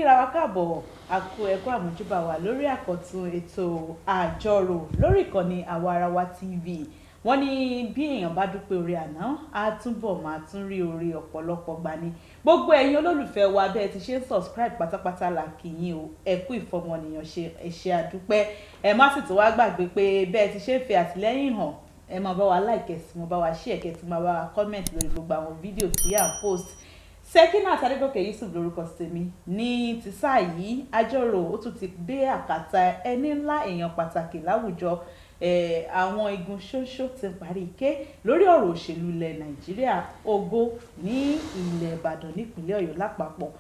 Kíra wa káàbọ̀, àkó ẹ̀kọ́ àmójúbà wa lórí àkọ́tún ètò Àjọrò lórí ìkànnì Àwa Arawa TV. Wọ́n ní bí èèyàn bá dúpẹ́ orí àná, á túbọ̀ máa tún rí orí ọ̀pọ̀lọpọ̀ gbà ní. Gbogbo ẹ̀yin olólùfẹ́ wa, bẹ́ẹ̀ ti ṣe ń subscribe pátápátá là kì í yín o. Ẹ kú ìfọmọnìyàn ṣe, ẹ ṣé àdúpẹ́. Ẹ má sì tún wá gbàgbé pé bẹ́ẹ̀ ti ṣe ń fi àtìlẹ́yìn hàn, ẹ máa bá wa like, ẹ sì máa bá wa share, kẹ́ tí máa bá wa comment lórí gbogbo àwọn fídíò tí à ń post. Sekinat Adégòkè Yusuf lórúkọ tèmi. Ní ti sáà yìí, Àjọrò ó tún ti dé àkàtà ẹni ńlá, èèyàn pàtàkì láwùjọ. Àwọn igun ṣóńṣó ti parí ike lórí ọ̀rọ̀ òṣèlú ilẹ̀ Nàìjíríà, ògo ní ilẹ̀ Ìbàdàn, nípínlẹ̀ Ọ̀yọ́ lápapọ̀.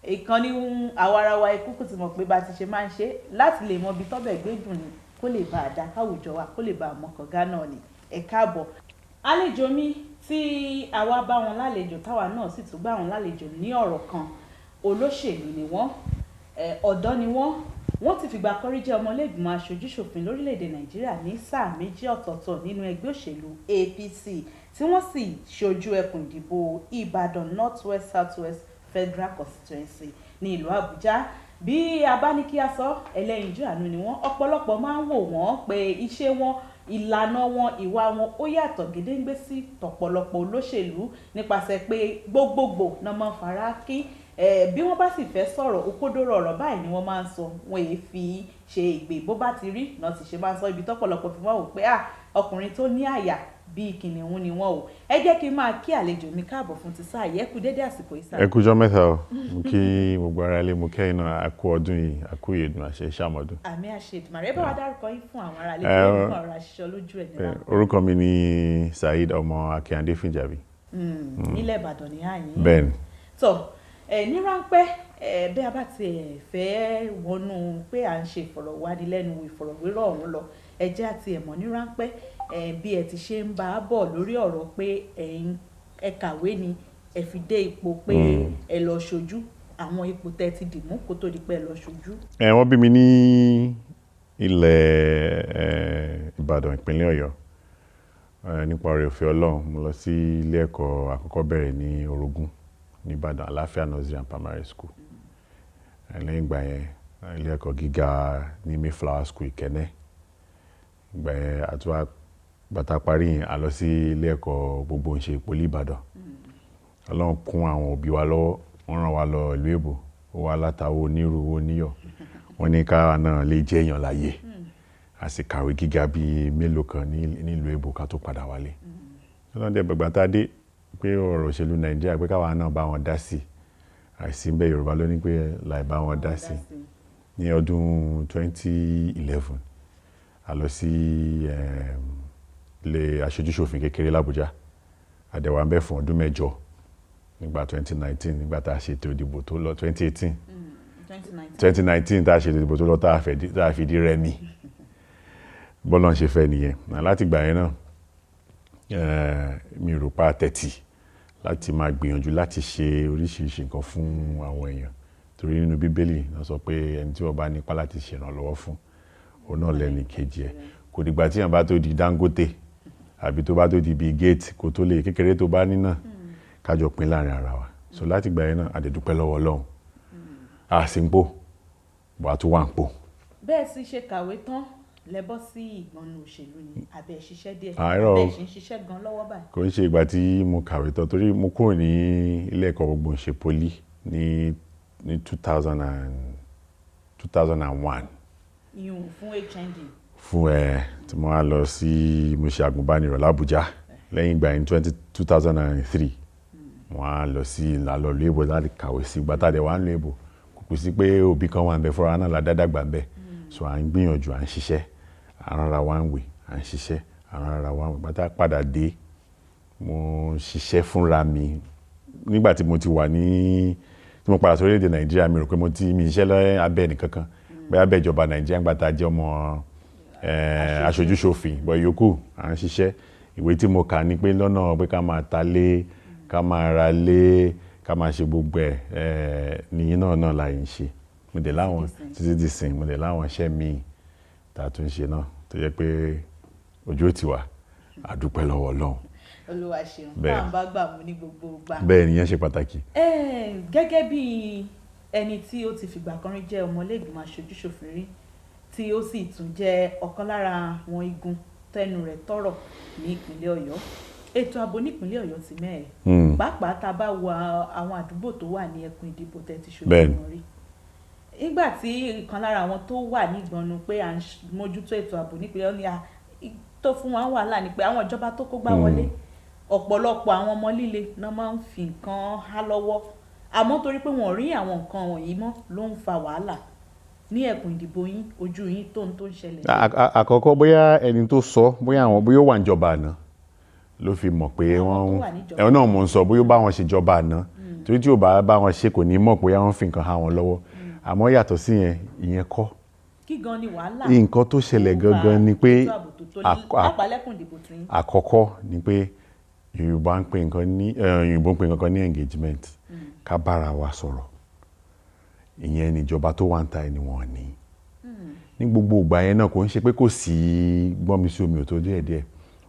Ìkànnì Àwarawa ikú kò ti mọ̀ pé bá ti ṣe máa ń ṣe láti lè mọ ibi tọ́bẹ̀ gbé dùn ni, kó lè bá a dá káwùjọ wa, kó lè bá a mọ kànga náà ni. Ẹ káàbọ̀. Àlejò mi tí àwa bá wọn lálejò, táwa náà sì tún gbà wọn lálejò ní ọ̀rọ̀ kan, olóṣèlú ni wọ́n, ọ̀dọ́ ni wọ́n. Wọ́n ti fìgbà kọ́rí jẹ́ ọmọlẹ́gbìmọ̀ aṣojúṣòfin lórílẹ̀‐èdè Nàìjíríà ní sáà méjì ọ̀tọ̀ọ̀tọ̀ nínú ẹgbẹ́ òṣèlú APC, tí wọ́n sì ṣojú ẹkùn ìdìbò Ìbàdàn North West, South West Federal Constituency ní ìlú Àbújá. Bí a bá ní kí a sọ, ẹlẹ́yinjú àánú ni wọ́n. Ọ̀pọ̀lọpọ̀ máa ń wò wọ́n pé iṣẹ́ wọn, ìlànà wọn, ìwà wọn ó yàtọ̀ gédéǹgbé sí tọ̀pọ̀lọpọ̀ olóṣèlú, nípasẹ̀ pé gbogbogbò náà máa ń fara kí bí wọ́n bá sì fẹ́ sọ̀rọ̀, òkodoro ọ̀rọ̀ báyìí ni wọ́n máa ń sọ. Wọn èé fi ṣe ìgbè, bó bá ti rí náà sì ṣe máa ń sọ. Ibi tọ́pọ̀lọpọ̀ fi wọ́n wò pé à, ọkùnrin tó ní àyà bíi kìnìún ni wọ́n o. Ẹ jẹ́ kí n máa kí àlejò mi káàbọ̀ fún ti sáà yẹ. Kú dédé àsìkò yìí, sáà. Ẹ kújọ́ mẹ́ta o. Mo kí gbogbo ará ilé, mo kẹ́yìn náà. A kú ọdún yìí, a kú ìyèdùn, àṣẹ ìṣàmọ́dún. Àmín, àṣẹ Èdùmàrè. Ẹ bá wa dárúkọ yín fún àwọn ará ilé tó ń kọ́ ọ̀rọ̀ aṣọ lójú ẹ̀ nílá. Orúkọ mi ni Saheed ọmọ Akíndé Fìjàbí. Nílẹ̀ Ìbàdàn ní àyín. Bẹ́ẹ̀ni. Tọ ẹ ní ráńpẹ́ ẹ, bí a bá ti ẹ fẹ́ wọnú pé à ń ṣe ìfọ̀rọ̀wánilẹ́nuwò, ìfọ̀rọ̀wérọ̀ ọ̀hún lọ, ẹ jẹ́ àti ẹ̀mọ́ ní ráńpẹ́ ẹ bí ẹ ti ṣe ń bá a bọ̀ lórí ọ̀rọ̀ pé ẹ̀yin ẹ kàwé ni ẹ fi dé ipò pé ẹ lọ ṣojú, àwọn ipò tẹ́ ti dì mú kó tó di pé ẹ lọ ṣojú. Ẹ wọ́n bí mi ní ilẹ̀ Ìbàdàn, ìpínlẹ̀ Ọ̀yọ́. Nípa oore ọ̀fẹ́ Ọlọ́run, mo lọ sí ilé ẹ̀kọ́ àkọ́kọ́ bẹ̀rẹ̀ ní Orogún ní Ìbàdàn, Àlàáfíà Nursery and Primary School. Lẹ́yìn ìgbà yẹn, ilé ẹ̀kọ́ gíga ní Mayflower School, Ìkẹ́nnẹ́. Ìgbà yẹn àtúwà bàtà parí yẹn, a lọ sí ilé ẹ̀kọ́ gbogboǹṣe Poly Ìbàdàn. Ọlọ́run kún àwọn òbí wa lọ́wọ́, wọ́n rán wa lọ ìlú èbó, ó wá látàwọ́ onírú owó níyọ̀. Wọ́n ní ká náà lè jẹ́ èèyàn láyé. A sì kàwé gíga bíi mélòó kan nílùú èbó ká tó padà wálé. Ọlọ́run dẹ̀ gbàgbà tá a dé pé ọ̀rọ̀ òṣèlú Nàìjíríà, pé káwa náà bá wọn dá sí. Àìsí ń bẹ, Yorùbá ló ní pé láì bá wọn dá sí. Ní ọdún 2011, a lọ sí ilé aṣojúṣòfin kékeré l'Àbújá. A dẹ̀ wà ń bẹ̀ fún ọdún 8. Nígbà 2019, nígbà tá a ṣe ètò ìdìbò tó lọ, 2018. 2019 tá a ṣe ètò ìdìbò tó lọ, tá a fìdí rẹmi. Bọ́lá ń ṣe fẹ́ nìyẹn. Láti ìgbà yẹn náà, mi rò pa tẹ́tì láti máa gbìyànjú láti ṣe oríṣiríṣi nǹkan fún àwọn èèyàn. Torí nínú Bíbélì, wọ́n sọ pé ẹni tí wọ́n bá nípa láti ṣe ìrànlọ́wọ́ fún, òun náà lẹ́ni kejì ẹ̀. Kò dìgbà tí èèyàn bá tó di Dangote àbí tó bá tó di Bill Gates kó tó lè kékeré tó bá ní náà, ká jọ pín láàrin ara wa. So láti ìgbà yẹn náà, a dẹ̀ dúpẹ́ lọ́wọ́ Ọlọ́run. A sì ń pò, wà tó wà ń pò. Bẹ́ẹ̀ sì ṣe kàwé tán lẹ bọ́ sí ìgbọ̀nù òṣèlú ni, àbí ẹ ṣiṣẹ́ díẹ̀? Àìrọ̀ o. Àbí ẹ ṣì ń ṣiṣẹ́ gan lọ́wọ́ báyìí? Kò ń ṣe ìgbà tí mo kàwé tán, torí mo kúrò ní ilé ẹ̀kọ́ gbogboǹṣe Poly ní 2001. Ìyún fún HND. Fún ẹ tí mo wá lọ sí, mo ṣe àgùnbánirọ̀ l'Àbújá. Lẹ́yìn ìgbà yẹn, 2003, mo wá lọ sí ìlàlọ́ ìlú èbó láti kàwé sí. Ìgbà tá a dẹ̀ wá ń lo èbó, kò kù sí pé òbí kan wà ń bẹ fúnra náà la dàgbà ń bẹ. So à ń gbìyànjú, à ń ṣiṣẹ́, à ń rárá wa ń wè, à ń ṣiṣẹ́, à ń rárá wa ń wè. Ìgbà tá a padà dé, mo ṣiṣẹ́ fúnra mi. Nígbà tí mo ti wà ní, tí mo padà sí orílẹ̀-èdè Nàìjíríà, mi rò pé mo ti mi ṣiṣẹ́ lẹ́ abẹ́ ẹnì kankan, bóyá abẹ́ ìjọba Nàìjíríà nígbà tá a jẹ́ ọmọ aṣojúṣòfin, but yòókù à ń ṣiṣẹ́. Ìwé tí mo kà ní pé lọ́nà pé ká máa ta lé, ká máa ra lé, ká máa ṣe gbogbo ẹ̀ ní náà náà la yìí ń ṣe. Mo dẹ̀ láwọn títí di ìsìn, mo dẹ̀ láwọn iṣẹ́ míì tá a tún ṣe náà tó jẹ́ pé ojú ò tì wá, a dúpẹ́ lọ́wọ́ Ọlọ́run. Olúwa ṣeun. Bẹ́ẹ̀. Tá à ń bá gbà mú ní gbogbo ìgbà. Bẹ́ẹ̀ ni, ìyẹn ṣe pàtàkì. Gẹ́gẹ́ bí Ẹni tí ó ti fìgbà kan rí jẹ́ ọmọlẹ́gbìmọ̀ aṣojúṣòfin rí, tí ó sì tún jẹ́ ọ̀kan lára àwọn igun tẹnu rẹ̀ tọrọ ní ìpínlẹ̀ Ọ̀yọ́. Ètò ààbò nípínlẹ̀ Ọ̀yọ́ ti mẹ́ẹ̀, pàápàá tá a bá wo àwọn àdúgbò tó wà ní ẹkùn ìdìbò tẹ́ ti ṣojú wọn rí. Nígbà tí ìkan lára àwọn tó wà nígbọnnu pé à ń mójútó ètò ààbò nípínlẹ̀ Ọ̀yọ́ ni tó fún wa wàhálà ni pé àwọn ìjọba tó kó gbá wọlé, ọ̀pọ̀lọpọ̀ àwọn ọmọ líle náà máa ń fi nǹkan há lọ́wọ́, àmọ́ torí pé wọn ò rí àwọn nǹkan wọ̀nyí mọ́ ló ń fa wàhálà ní ẹkùn ìdìbò yín. Ojú yín tó ń ṣẹlẹ̀. Àkọ́kọ́, bóyá ẹni tó sọ, bóyá àwọn, bóyá ó wà níjọba àná ló fi mọ̀ pé wọ́n ẹ̀wọ̀n náà mò ń sọ, bóyá ó bá wọn ṣèjọba àná, torí tí ò bá bá wọn ṣe, kò ní mọ̀ pé wọ́n fi nǹkan há wọn lọ́wọ́. Àmọ́ yàtọ̀ sí yẹn, ìyẹn kọ́. Kí gan ni wàhálà? Nǹkan tó ṣẹlẹ̀ gangan ni pé àkọ́kọ́ ni pé Yorùbá ń pè nǹkan ní, òyìnbó ń pè nǹkan kan ní engagement, ká bára wa sọ̀rọ̀. Ìyẹn ni ìjọba tó wà ń ta ẹni wọ̀n ní ní gbogbo ìgbà yẹn náà. Kò ń ṣe pé kò sí gbọ́nmi sí omi ò tó díẹ̀díẹ̀,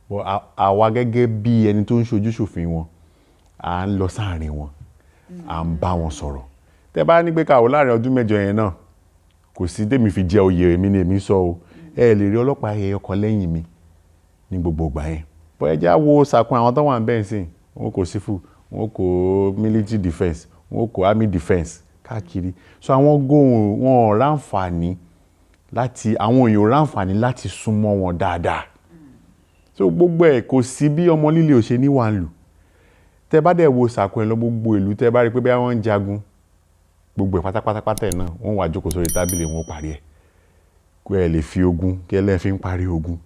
but àwa gẹ́gẹ́ bí ẹni tó ń ṣojú ṣòfin wọn, à ń lọ sáàrin wọn, à ń bá wọn sọ̀rọ̀. Tẹ́ bá ní pé káwọ́ láàrin ọdún 8 yẹn náà, kò sí tèmi fi jẹ oyè, èmi ni èmi sọ o, ẹ lè rí ọlọ́pàá ẹyọ kan lẹ́yìn mi ní gbogbo ìgbà yẹn. Bọ́ ẹ já wo sàkún àwọn tó wà ń bẹ́ẹ̀ sìn, wọn kò sífù, wọn kò military defence, wọn kò army defence káàkiri. So àwọn góhùn wọn ò ráǹfààní láti, àwọn èèyàn ò ráǹfààní láti súnmọ́ wọn dáadáa. So gbogbo ẹ̀, kò sí bí ọmọ líle ò ṣe ní wà ń lù. Tẹ́ bá dẹ̀ wo sàkún ẹ̀ lọ gbogbo ìlú, tẹ́ bá rí pé bí wọ́n ń jagun, gbogbo ẹ̀ pátápátá ẹ̀ náà, wọ́n wá jókòó sórí tábìlì, wọn ó parí ẹ̀. Kó ẹ lè fi ogun kí ẹ lè fi ń parí ogun.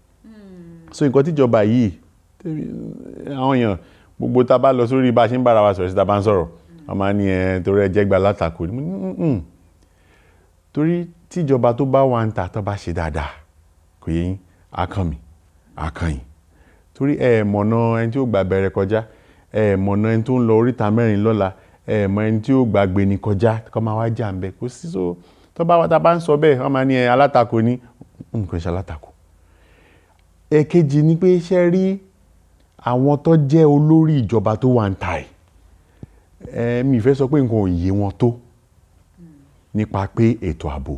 So nǹkan tíjọba yìí, àwọn èèyàn gbogbo tá a bá lọ sórí bá a ṣe ń bára wa sọ̀rọ̀ sí, tá a bá ń sọ̀rọ̀, wọ́n máa ní ẹ torí ẹ jẹ́ gba látakò. Torí tíjọba tó bá wà ń ta, tó bá ṣe dáadáa, kò yé yín, á kàn mí, á kàn yín, torí ẹ mọ̀nà ẹni tí ó gba bẹ̀rẹ̀ kọjá, ẹ mọ̀nà ẹni tó ń lọ oríta mẹ́rin lọ́la, ẹ mọ̀ ẹni tí ó gba gbeni kọjá kọ́ máa wá jà ń bẹ. Kò sí. So tó bá tá a bá ń sọ bẹ́ẹ̀, wọ́n máa ní ẹ alátakò ní nǹkan ṣe alátakò. Èkejì ni pé, ṣe rí àwọn tó jẹ́ olórí ìjọba tó wà ń ta ẹ̀, ẹ mi fẹ́ sọ pé nǹkan ò yé wọn tó nípa pé ètò ààbò.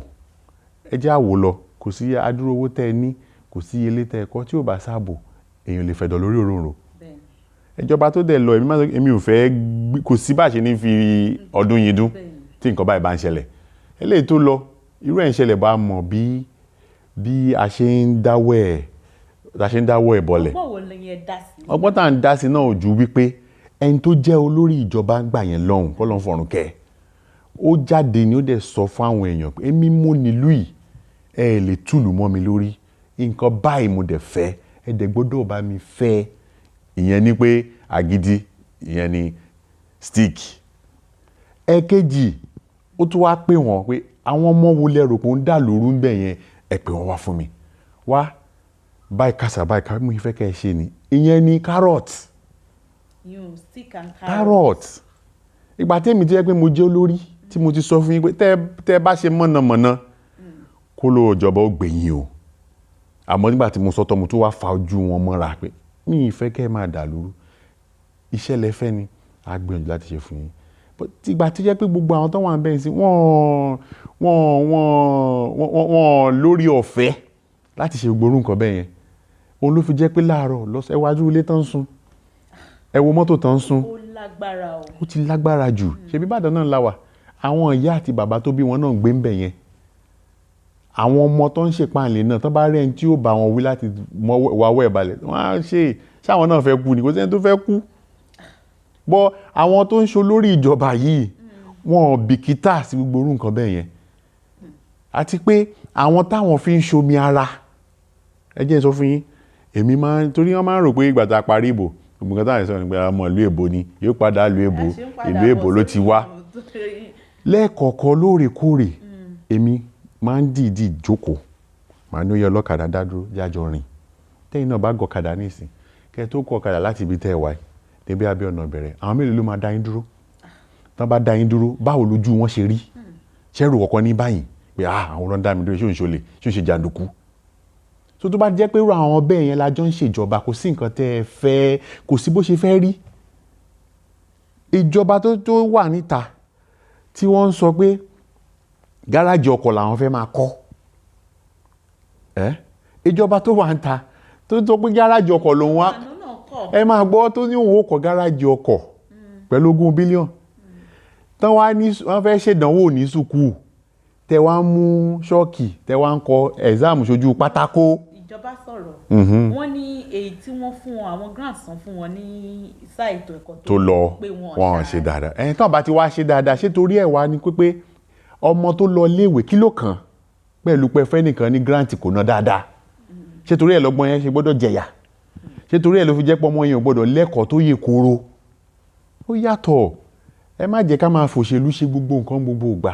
Ẹ jẹ́ àwò lọ, kò sí adúrú owó tẹ́ ẹ ní, kò sí ilé tẹ́ ẹ kọ́, tí ò bá sáàbò, èèyàn lè fẹ̀dọ̀ lórí òróǹro. Ìjọba tó dẹ̀ lọ, èmi máa sọ, èmi ò fẹ́, kò sí bá ṣe ní fi ọdún yìí dún tí nǹkan báyìí bá ń ṣẹlẹ̀. Eléyìí tó lọ, irú ẹ̀ ń ṣẹlẹ̀, bá mọ̀ bí a ṣe ń dáwọ́ ẹ̀, a ṣe ń dáwọ́ ẹ̀ bọlẹ̀. Ọgbọ́n wo ni ẹ dá sí? Ọgbọ́n tá à ń dá sí náà ò ju wípé ẹni tó jẹ́ olórí ìjọba ń gbà yẹn lọ́hùn, kọ́ ló ń fọ̀rùn kẹ́ ẹ̀, ó jáde ni ó dẹ̀ sọ fún àwọn èèyàn pé èmi mú nílùú yìí, ẹ lè túlù mọ́ mi lórí. Nǹkan báyìí mo dẹ̀ fẹ́, ẹ dẹ̀ gbọ́dọ̀ bá mi fẹ́. Ìyẹn ni pé agídí, ìyẹn ni stick. Ẹ̀kejì, ó tún wá pè wọ́n pé àwọn ọmọ wo lẹ rò pé ó ń dà lóru ń bẹ̀ yẹn, ẹ pè wọ́n wá fún mi wá, báyìí kásá báyìí ká mú ìfẹ́ kẹ́ ẹ ṣe ni. Ìyẹn ni carrot. You stick and carrot. Carrot. Ìgbà tẹ́mi tó yẹ pé mo jẹ́ olórí, tí mo ti sọ fún yín pé tẹ́ bá ṣe mọ̀nàmọ́ná kó ló ìjọba ó gbẹ̀yìn o. Àmọ́ nígbà tí mo sọ tọ́, mo tún wá fa ojú wọn mọ́ra pé mi ì fẹ́ kẹ́ ẹ máa dà lóru. Iṣẹ́ lẹ fẹ́ ni, a gbìyànjú láti ṣe fún yín. But ìgbà tí jẹ́ pé gbogbo àwọn tó wà ń bẹ́ẹ̀ sí, wọ́n lórí ọ̀fẹ́ láti ṣe gbogbo orú nǹkan bẹ́ẹ̀ yẹn, òun ló fi jẹ́ pé láàárọ̀ lọ́sẹ̀, ẹ wájú ilé tán ń sun, ẹ wo mọ́tò tán ń sun. Ó lágbára o. Ó ti lágbára jù. Ṣebí Ìbàdàn náà la wà, àwọn ìyá àti bàbá tó bí wọn náà ń gbé ń bẹ̀ yẹn. Àwọn ọmọ tó ń ṣèpàlẹ̀ náà, tó bá rí ẹni tí ó bá wọn wí láti wàwọ́ ẹ̀ balẹ̀, wọ́n á ṣe. Ṣáwọn náà fẹ́ kú ni? Kò sẹ́ni tó fẹ́ kú bọ́. Àwọn tó ń ṣe olórí ìjọba yìí, wọn ò bìkítà sí gbogbo orú nǹkan bẹ́ẹ̀ yẹn. Àti pé àwọn táwọn fi ń ṣomi ara, ẹ jẹ́ n sọ fún yín, èmi máa ń torí wọ́n máa ń rò pé ìgbà tá a parí ìbò, gbogbo nǹkan táwọn sọ ni pé ọmọ ìlú èbó ni, yóò padà ìlú èbó, ìlú èbó ló ti wá. Lẹ́ẹ̀kọ̀ọ̀kan, lóòrèkóòrè, èmi máa ń dìídì jókòó, màá ní ó yẹ ọlọ́kadà dá dúró, jájọ rìn. Tẹ́yìn náà bá gọ̀kadà nísìn, kẹ́ ẹ tó kọ ọ̀kadà láti ibi tẹ́ ẹ wà débi abẹ́ ọ̀nà bẹ̀rẹ̀, àwọn mélòó ló máa dá yín dúró? Tán bá dá yín dúró, báwo lójú wọn ṣe rí? Ṣẹ́rù kọ̀ọ̀kan ní báyìí pé ah, àwọn ló ń dá mi dúró, ṣé òun ṣe olè, ṣé òun ṣe jàǹdùkú? So tó bá jẹ́ pé irú àwọn bẹ́ẹ̀ yẹn la jọ ń ṣèjọba, kò sí nǹkan tẹ́ ẹ fẹ́, kò sí bó ṣe fẹ́ rí. Ìjọba tó wà níta tí wọ́n ń sọ pé Gáràjì ọkọ̀ làwọn fẹ́ máa kọ́. Ẹ́, ìjọba tó wà ń ta tó pé gáràjì ọkọ̀ lòun wá, Àánú náà kọ̀. ẹ máa gbọ́, tó ní òun ó kọ́ gáràjì ọkọ̀ pẹ̀lú 20 bílíọ̀nù, tán wá ní wọ́n fẹ́ ṣèdánwò ní sùkúù, tẹ wá ń mú ṣọ́ọ̀kì, tẹ wá ń kọ exam sójú pátákó. Ìjọba sọ̀rọ̀, wọ́n ní èyí tí wọ́n fún wọn, àwọn grants tán fún wọn ní sáà ètò ẹ̀kọ́ tó lọ, pé wọn wọn ṣe dáadáa. Ẹ̀yìn tán bá ti wá ṣe dáadáa, ṣé torí ẹ̀ wá ní pé ọmọ tó lọ léèwé, kí ló kàn pẹ̀lú pé fẹ́ nìkan ní grant kò ná dáadáa? Ṣé torí ẹ̀ lọ́gbọ́n yẹn ṣe gbọ́dọ̀ jẹ̀yà? Ṣé torí ẹ̀ ló fi jẹ́ pé ọmọ yẹn ò gbọ́dọ̀ lẹ́kọ̀ọ́ tó yè kooro? Ó yàtọ̀. Ẹ má jẹ́ ká máa fòṣèlú ṣe gbogbo nǹkan gbogbo ìgbà.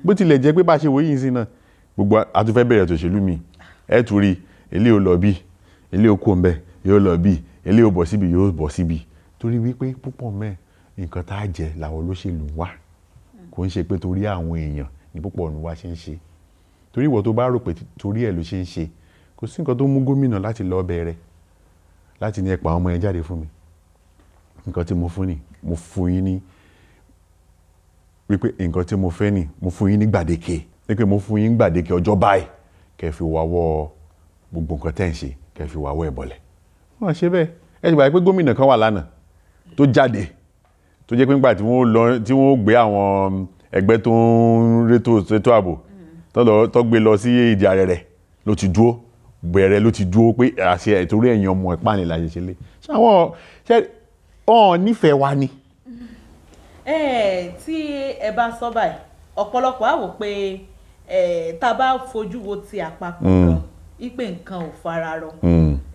Bó tilẹ̀ jẹ́ pé bá a ṣe wòye yìí sí náà, gbogbo a tún fẹ́ bẹ̀rẹ̀ tòṣèlú mi, ẹ tún rí eléyìí ò lọ bí, eléyìí ò kó ń bẹ, yóò lọ bí, eléyìí ò bọ̀ síbi, yóò bọ̀ síbi, torí wípé púpọ̀ mẹ́ nǹkan tá a jẹ làwọn olóṣèlú ń wá. Kò ń ṣe pé torí àwọn èèyàn ní púpọ̀ ní wá ṣe ń ṣe. Torí ìwọ tó bá rò pé torí ẹ̀ ló ṣe ń ṣe, kò sí nǹkan tó mú gómìnà láti lọ bẹ̀rẹ̀ láti ní ẹ pa àwọn ọmọ yẹn jáde fún mi. Nǹkan tí mo fún ni, mo fún yín ní wípé nǹkan tí mo fẹ́ ni, mo fún yín ní gbàdéke, wípé mo fún yín gbàdéke ọjọ́ báyìí kẹ́ fi wáwọ́ gbogbo nǹkan tẹ́ ń ṣe, kẹ́ fi wáwọ́ ẹ̀ bọ̀lẹ̀. Wọ́n ṣe bẹ́ẹ̀. Ẹ ti gbà pé gómìnà kan wà lánàá tó jáde, tó jẹ́ pé nígbà tí wọ́n lọ, tí wọ́n gbé àwọn ẹgbẹ́ tó ń rétò ètò ààbò tó gbé lọ sí ìdí ààrẹ rẹ̀, ló ti dúró bẹ̀rẹ̀, ló ti dúró pé àṣẹ ìtorí ẹ̀yin ọmọ ìpáàlẹ̀ la ṣe ṣe lé. Ṣé àwọn ṣé ọ̀n nífẹ̀ẹ́ wa ni? Ẹ tí ẹ bá sọ báyìí, ọ̀pọ̀lọpọ̀ á wò pé ẹ tá a bá fojú wo ti àpapọ̀ kan, ipe nǹkan ò fararọ.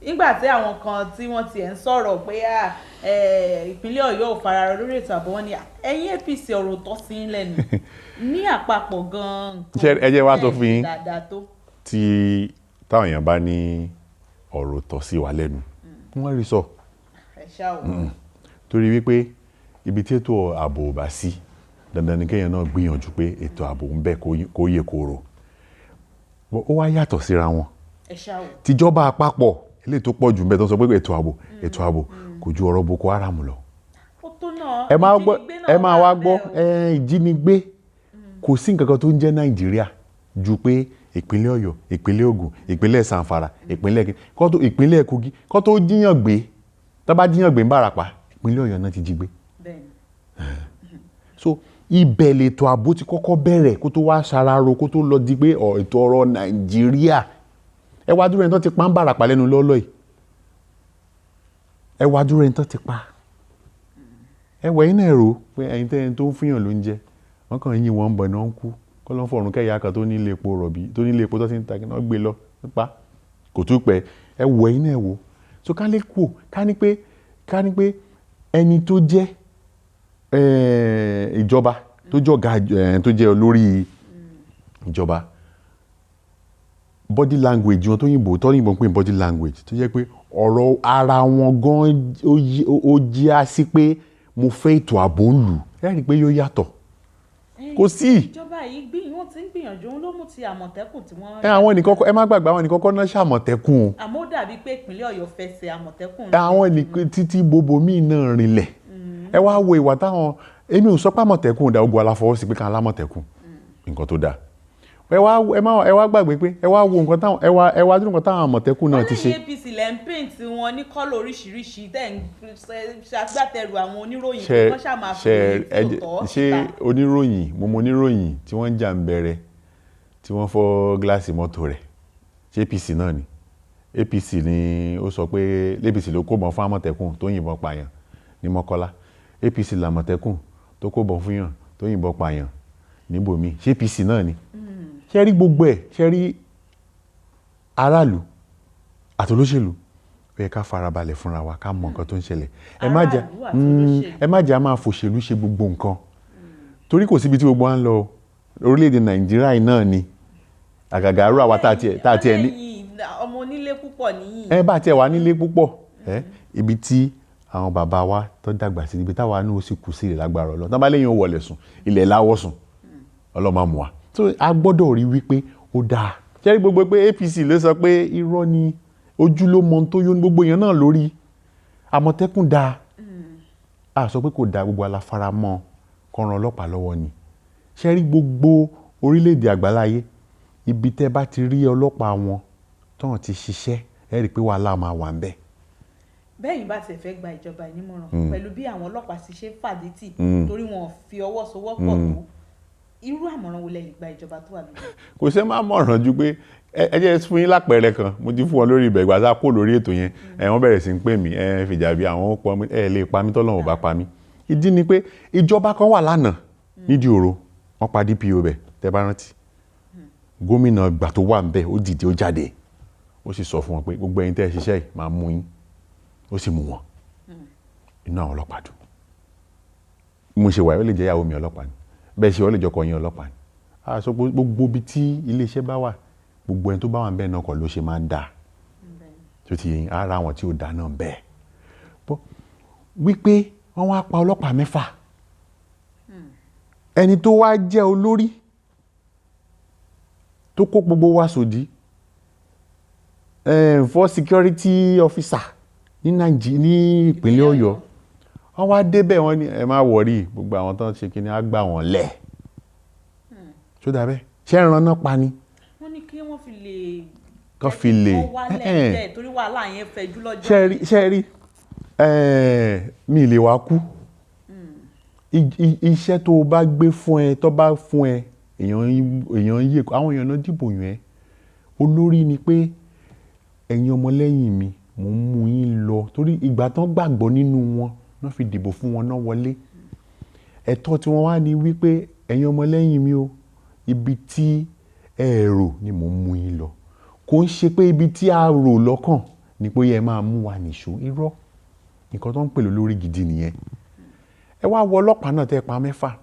Nígbà tí àwọn kan tí wọ́n tiẹ̀ ń sọ̀rọ̀ pé ìpínlẹ̀ Ọ̀yọ́ ò fararọ lórí ètò ààbò, wọn ni ẹ̀yin APC, ọ̀rọ̀ tọ́ sí ń lẹ́nu ní àpapọ̀ gan-an. Ṣé ẹ jẹ́ wá sọ fún yín. Dáadáa tó. Tí táwọn èèyàn bá ní ọ̀rọ̀ tọ́ sí wa lẹ́nu, wọ́n rí sọ. Ẹ ṣá o. Torí wípé ibi tí ètò ààbò ò bá sí, dandan ni kéèyàn náà gbìyànjú pé ètò ààbò ń bẹ kó yè kooro. Ó wá yàtọ̀ síra wọn. Ẹ ṣá o. Tìjọba àpapọ̀, eléyìí tó pọ̀ jù ń bẹ tó ń sọ pé ètò ààbò kò ju ọ̀rọ̀ Boko Haram lọ. Ó tó náà. Ẹ máa gbọ́. Ìjínigbé náà Ẹ máa wà wá gbọ́. bẹ́ẹ̀ o. Ẹ ìjínigbé, kò sí nǹkan kan tó ń jẹ́ Nàìjíríà ju pé ìpínlẹ̀ Ọ̀yọ́, ìpínlẹ̀ Ògùn, ìpínlẹ̀ Zamfara, ìpínlẹ̀ kó tó, ìpínlẹ̀ Kogi, kó tó jíyàn gbé. Tó bá jíyàn gbé ń Bàràpá, ìpínlẹ̀ Ọ̀yọ́ náà ti jí gbé. So ibẹ̀ lètò ààbò ti kọ́kọ́ bẹ̀rẹ̀, kó tó wá ṣararo, kó tó lọ di pé ètò ọrọ̀ Nàìjíríà. Ẹ wá dúró, ẹni tó ti pa ń Bàràpá lẹ́nu lọ́lọ́ yìí. Ẹ wá dúró, ẹni tó ti pa. Ẹ wẹ̀ iná ẹ̀rọ pé ẹyin tẹ́ ẹni tó ń fúnyàn lóúnjẹ, wọ́n kàn yín wọn ń bọ̀ náà ń kú. Kọ́ ló ń fọ̀rùn kẹ́yà kan tó ní ilé epo rọ̀bì, tó ní ilé epo tó ti ń ta kí wọ́n gbé lọ nípa kò tún pẹ́. Ẹ wẹ̀ iná ẹ̀ wò. So ká lè kú, ká ní pé ẹni tó jẹ́ ìjọba, tó jọ̀gá, tó jẹ́ olórí ìjọba, body language wọn tó yìnbó ń pè ní body language, tó jẹ́ pé ọ̀rọ̀ ara wọn gan ó jí á sí pé mo fẹ́ ètò ààbò ń lù, ẹ rí i pé yóò yàtọ̀. Kò sí. Ìjọba yìí wọ́n ti ń gbìyànjú, òun ló mú ti Àmọ̀tẹ́kùn tí wọ́n. Ẹ àwọn nìkan ẹ má gbàgbé, àwọn nìkan kọ́ náà ṣàmọ̀tẹ́kùn o. Àmọ́ ó dàbí pé ìpínlẹ̀ Ọ̀yọ́ fẹsẹ̀ Àmọ̀tẹ́kùn. Àwọn nìkan títí gbogbo míì náà rinlẹ̀. Ẹ wá wo ìwà táwọn, èmi ò sọ pé Àmọ̀tẹ́kùn ò dá, ogun aláfọwọ́sí pé ká lámọ̀tẹ́kùn, nǹkan tó dáa. Ẹ wá, ẹ má, ẹ wá gbàgbé pé ẹ wá wo nǹkan táwọn, ẹ wá dúró, nǹkan táwọn Àmọ̀tẹ́kùn náà ti ṣe. Wọ́n lẹ́yìn APC lẹ́ ń paint wọn ní colour oríṣiríṣi, tẹ́ ń ṣagbátẹrù àwọn oníròyìn pé kọ́ ṣáà máa fi ṣe ìròyìn tí ò tọ́ ṣé síta. Oníròyìn, mo mọ oníròyìn tí wọ́n ń jà ń bẹ̀rẹ̀, tí wọ́n fọ́ gíláàsì mọ́tò rẹ̀. Ṣé APC náà ni? APC ni ó sọ pé APC ló kó bọn fún Àmọ̀tẹ́kùn tó yìnbọn pààyàn ní Mọ́kọ́lá. APC làmọ̀tẹ́kùn tó kó bọn fún yàn tó yìnbọn pààyàn níbòmí. Ṣé APC náà ni? Ṣé rí gbogbo ẹ̀? Ṣé rí aráàlú àtolóṣèlú, ó yẹ ká farabalẹ̀ fúnra wa, ká mọ nǹkan tó ń ṣẹlẹ̀. Ẹ má jẹ́ Aráàlú àti olóṣèlú. Ẹ má jẹ́ a máa fòṣèlú ṣe gbogbo nǹkan, torí kò síbi tí gbogbo wa ń lọ o. Orílẹ̀-èdè Nàìjíríà yìí náà ni, àgàgà àrú àwa tá a tiẹ̀ ní. Lẹ́yìn ọmọ onílé púpọ̀ níyì. Ẹ bá tiẹ̀ wà nílé púpọ̀ ẹ, ibi tí àwọn bàbá wa tó dàgbà sí, ibi táwa náà ó sì kú sí ilẹ̀ lágbára Ọlọ́run. Tán bá léyìn ó wọlé sùn, ilẹ̀ láwọ̀ sùn, Ọlọ́run máa mú wa. So a gbọ́dọ̀ rí wípé ó dáa. Ṣé rí gbogbo pé APC ló sọ pé irọ́ ni, ojú ló mọ ohun tó yó ní gbogbo èèyàn náà lórí. Àmọ̀tẹ́kùn dáa, a sọ pé kò dáa, gbogbo aláfaramọ́ kọ́ran ọlọ́pàá lọ́wọ́ ni. Ṣé rí gbogbo Orílẹ̀-èdè àgbáláyé, ibi tẹ́ bá ti rí ọlọ́pàá wọn tán ti ṣiṣẹ́, ẹ rí i pé wàhálà máa wà ń bẹ̀. Bẹ́yìn bá tiẹ̀ fẹ́ gba ìjọba yìí nímọ̀ràn pẹ̀lú bí àwọn ọlọ́pàá ti ṣe ń fàdítì torí wọn ò fi ọwọ́ sowọ́pọ̀ tó, irú àmọ̀ràn wo lẹ lè gba ìjọba tó wà lóde? Kò ṣe má mọ̀ràn ju pé ẹ jẹ́ fún yín lápẹẹrẹ kan. Mo ti fún wọn lórí ibẹ̀ ìgbà tá a kó lórí ètò yẹn. Ẹ wọ́n bẹ̀rẹ̀ sí ń pè mí, ẹ Fìjàbí, àwọn ó pọ̀ mí, ẹ lè pa mí tọ́lọ́run ò bá pa mí. Ìdí ni pé ìjọba kan wà lánàá nídìí òro, wọ́n pa DPO bẹ̀, tẹ́ bá rántí. Gómìnà ìgbà tó wà ńbẹ̀, ó dìde, ó jáde, ó sì sọ fún wọn pé gbogbo ẹ̀yin tẹ́ ẹ ṣiṣẹ́ yìí, máa mú yín. Ó sì mú wọn. Inú àwọn ọlọ́pàá dùn. Mo ṣe wà, ó lè jẹ́ ìyàwó mi ọlọ́pàá ni, bẹ́ẹ̀ ṣe ó lè jọkọ yín ọlọ́pàá ni. A sọ pé gbogbo ibi tí iléeṣẹ́ bá wà, gbogbo ẹni tó bá wà ń bẹ́ẹ̀ náà kọ́ ló ṣe máa ń dáa. Tó ti yẹn, ara àwọn tí ò dáa náà bẹ́ẹ̀. Bọ́ wípé wọ́n wá pa ọlọ́pàá 6. Ẹni tó wá jẹ́ olórí tó kó gbogbo wa sòdí, for security officer ní Nàìjíríà, ní ìpínlẹ̀ Ọ̀yọ́, wọ́n wá débẹ̀, wọ́n ní ẹ má wọrí, gbogbo àwọn tó ń ṣe kíni á gbà wọ́n lẹ̀. Ṣó dà bẹ́ẹ̀? Ṣé ẹran náà pa ni? Wọ́n ní kí wọ́n fi lè Kán fi lè wọ́n wálẹ̀ díẹ̀ torí wàhálà yẹn fẹjú lọ́jọ́. Ṣé rí, mi lè wá kú. Iṣẹ́ tó o bá gbé fún ẹ, tó bá fún ẹ, èèyàn ń yè, àwọn èèyàn náà dìbò yàn ẹ́. Olórí ni pé ẹ̀yin ọmọlẹ́yìn mi, mò ń mú yín lọ torí ìgbà tán gbàgbọ́ nínú wọn, náà fi dìbò fún wọn, náà wọlé. Ẹ̀tọ́ tí wọ́n wá ní wípé ẹ̀yin ọmọlẹ́yìn mi o, ibi tí ẹ rò ni mò ń mú yín lọ. Kò ń ṣe pé ibi tí a rò lọ́kàn ni pé ẹ máa mú wa nìṣó. Irọ́. Nǹkan tó ń pè lórí gidi nìyẹn. Ẹ wá wo ọlọ́pàá náà tẹ́ ẹ pa 6.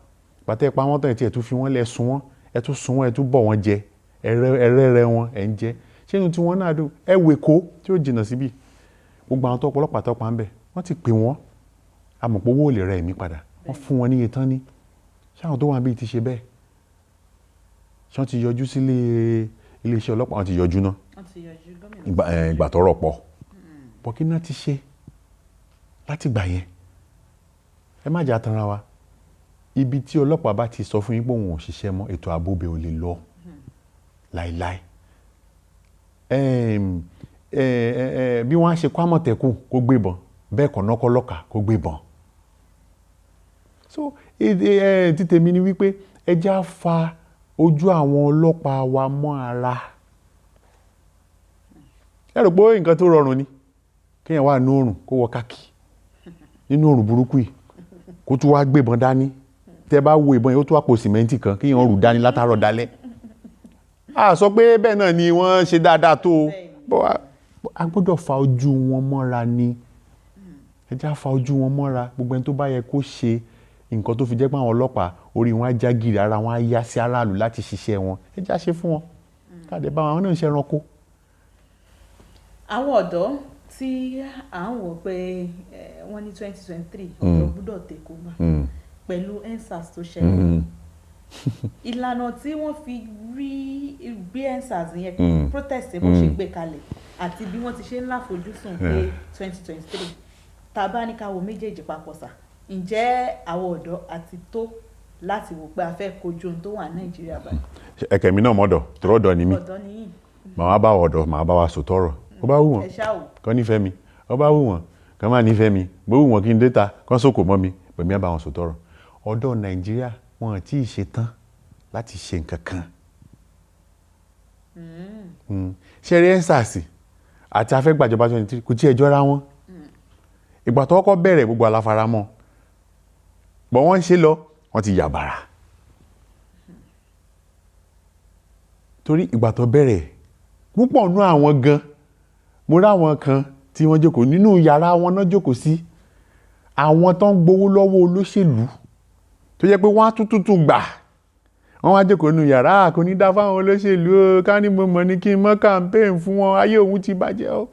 Ìgbà tẹ́ ẹ pa wọ́n tán, ẹ tiẹ̀ tún fi wọ́n lẹ̀ sun wọ́n, ẹ tún sun wọ́n, ẹ tún bọ̀ wọ́n jẹ, ẹ rẹ́ wọn, ẹ ń jẹ. Ṣé inú tí wọ́n náà dùn? Ẹ wo Èkó tí ó jìnnà síbí. Gbogbo àwọn tó ọlọ́pàá tó pa ń bẹ̀, wọ́n ti pè wọ́n. A mọ̀ pé owó ò lè rẹ ẹ̀mí padà. Wọ́n fún wọn ní iye tán ní. Ṣé àwọn tó wà níbí ti ṣe bẹ́ẹ̀? Ṣé wọ́n ti yọjú sílé iléeṣẹ́ ọlọ́pàá? Wọ́n ti yọjú náà. Wọ́n ti yọjú, gómìnà. Ìgbà tọ́rọ̀ pọ̀. Bọ̀ kí náà ti ṣe láti gbà yẹn? Ẹ má jà tanra wa. Ibi tí ọlọ́pàá bá ti sọ fún yín pé òun ò ṣiṣẹ́ mọ́, ètò ààbò bẹ̀ ò lè lọ láéláé. Bí wọ́n á ṣe kó Àmọ̀tẹ́kùn kó gbébọn, bẹ́ẹ̀ kọ́ náà kọ́ lọ́kà kó gbébọn. So títèmi ni wípé ẹ já fa ojú àwọn ọlọ́pàá wa mọ́ ara. Ẹ rò pé nǹkan tó rọrùn ni kéèyàn wà nínú oòrùn kó wọ káàkì nínú oòrùn burúkú yìí kó tún wá gbébọn dání. Tẹ́ bá wo ìbọn yìí, ó tún wá po sìmẹ́ǹtì kan kéèyàn rù dání látàárọ̀ dalẹ́. A sọ pé bẹ́ẹ̀ náà ni wọ́n ṣe dáadáa tó o. A gbọ́dọ̀ fa ojú wọn mọ́ra ni. Ẹ já fa ojú wọn mọ́ra. Gbogbo ẹni tó bá yẹ kó ṣe nǹkan tó fi jẹ́ pé àwọn ọlọ́pàá orí wọn á já gìrì, ara wọn á yá sí aráàlú láti ṣiṣẹ́ wọn. Ẹ já ṣe fún wọn. Káàdé bá wọn náà ṣe ẹranko. Àwọn ọ̀dọ́ tí à ń wò pé wọ́n ní 2023 ọ̀dọ́ gbọ́dọ̀ take over pẹ̀lú EndSARS tó ṣẹlẹ̀. Ìlànà tí wọ́n fi rí gbé EndSARS yẹn, protest bó ṣe gbé kalẹ̀ àti bí wọ́n ti ṣe ń láfojúsùn pé 2023, tá a bá ní ká wo méjèèjì papọ̀ sà, ǹjẹ́ àwọn ọ̀dọ́ àti tó láti wò pé a fẹ́ kojú ohun tó wà ní Nàìjíríà báyìí? Ẹ̀kẹ́ mi náà mọ̀dọ̀, tòrọ́ ọ̀dọ́ ni mí. Ọ̀dọ́ ni yín. Màá bá ọ̀dọ́, màá bá wa sòtọ́rọ̀. Ó bá wù wọ́n, kán nífẹ̀ẹ́ mi. Ó bá wù wọ́n, kán má nífẹ̀ẹ́ mi. Bó wù wọ́n kí n dé ta, kán sòkò mọ́ mi, pẹ̀mí á bá wọn sòtọ́rọ̀. Ọ̀dọ́ Nàìjíríà wọn ò tí ì ṣe tán láti ṣe nǹkan kan. Ṣé rí EndSARS àti afẹ́gbàjọba 23 kò tí ẹ jọra wọn. Ìgbà tó kọ́kọ́ bẹ̀rẹ̀ gbogbo aláfaramọ́. Bọ̀ wọ́n ń ṣe lọ, wọ́n ti yàbàrà. Torí ìgbà tó bẹ̀rẹ̀, púpọ̀ nú àwọn gan, mo rí àwọn kan tí wọ́n jókòó nínú yàrá wọn náà jókòó sí. Àwọn tó ń gbowó lọ́wọ́ olóṣèlú tó jẹ́ pé wọ́n á tún gbà. Wọ́n wá jókòó nínú yàrá, kò ní dá fáwọn olóṣèlú o, ká ní mo mọ̀ ní kí n mọ́ campaign fún wọn, ayé òun ti bàjẹ́ o.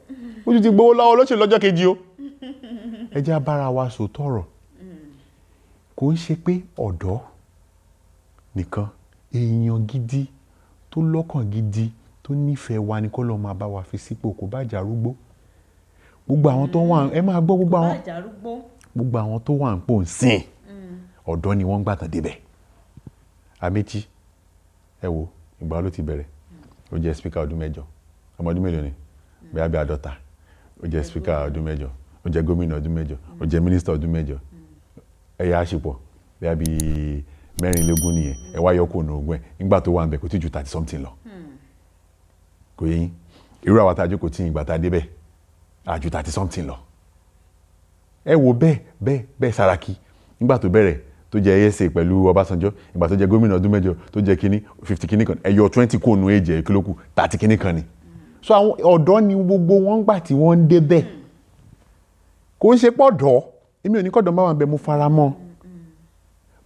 Ó tún ti gbowó lọ́wọ́ olóṣèlú lọ́jọ́ kejì o. Ẹ jẹ́ á bára wa sòótọ́ ọ̀rọ̀. Kò ń ṣe pé ọ̀dọ́ nìkan, èèyàn gidi tó lọ́kàn gidi tó nífẹ̀ẹ́ wa ni kó lọ máa bá wa fi sípò, kò bá jẹ́ arúgbó. Gbogbo àwọn tó wà, ẹ máa gbọ́ gbogbo àwọn, gbogbo àwọn tó wà ń pò ń sìn, ọ̀dọ́ ni wọ́n ń gbà tán débẹ̀. Amechi, Ẹ wo ìgbà wo ló ti bẹ̀rẹ̀? Ó jẹ́ speaker ọdún 8. Ọmọ ọdún mélòó ni? Bóyá bí 50. Ó jẹ́ speaker ọdún 8, ó jẹ́ gómìnà ọdún 8, ó jẹ́ mínísítà ọdún 8. Ẹ̀yà àṣepọ̀ bóyá bí 24 nìyẹn. Ẹ wá yọ kó nu ogún ẹ̀. Nígbà tó wà ń bẹ̀, kò tí ju 30 something lọ. Kò yé yín? Irú àwa tá a jókòó tí ìgbà tá a débẹ̀, a ju 30 something lọ. Ẹ wo bẹ́ẹ̀ bẹ́ẹ̀ bẹ́ẹ̀. Sàràkí, nígbà tó bẹ̀rẹ̀, tó jẹ́ ASA pẹ̀lú Ọbásanjọ́, ìgbà tó jẹ́ gómìnà ọdún 8, tó jẹ́ kínní 50 kínní kan, ẹ yọ 20 kó nu èjì ẹ̀, kí ló kù? 30 kínní kan ni. So àwọn ọ̀dọ́ ni gbogbo wọn gbà tí wọ́n ń débẹ̀. Kò ń ṣe pọ̀dọ́, èmi ò ní kọ́dọ̀ máa wà bẹ́ẹ̀, mo fara mọ́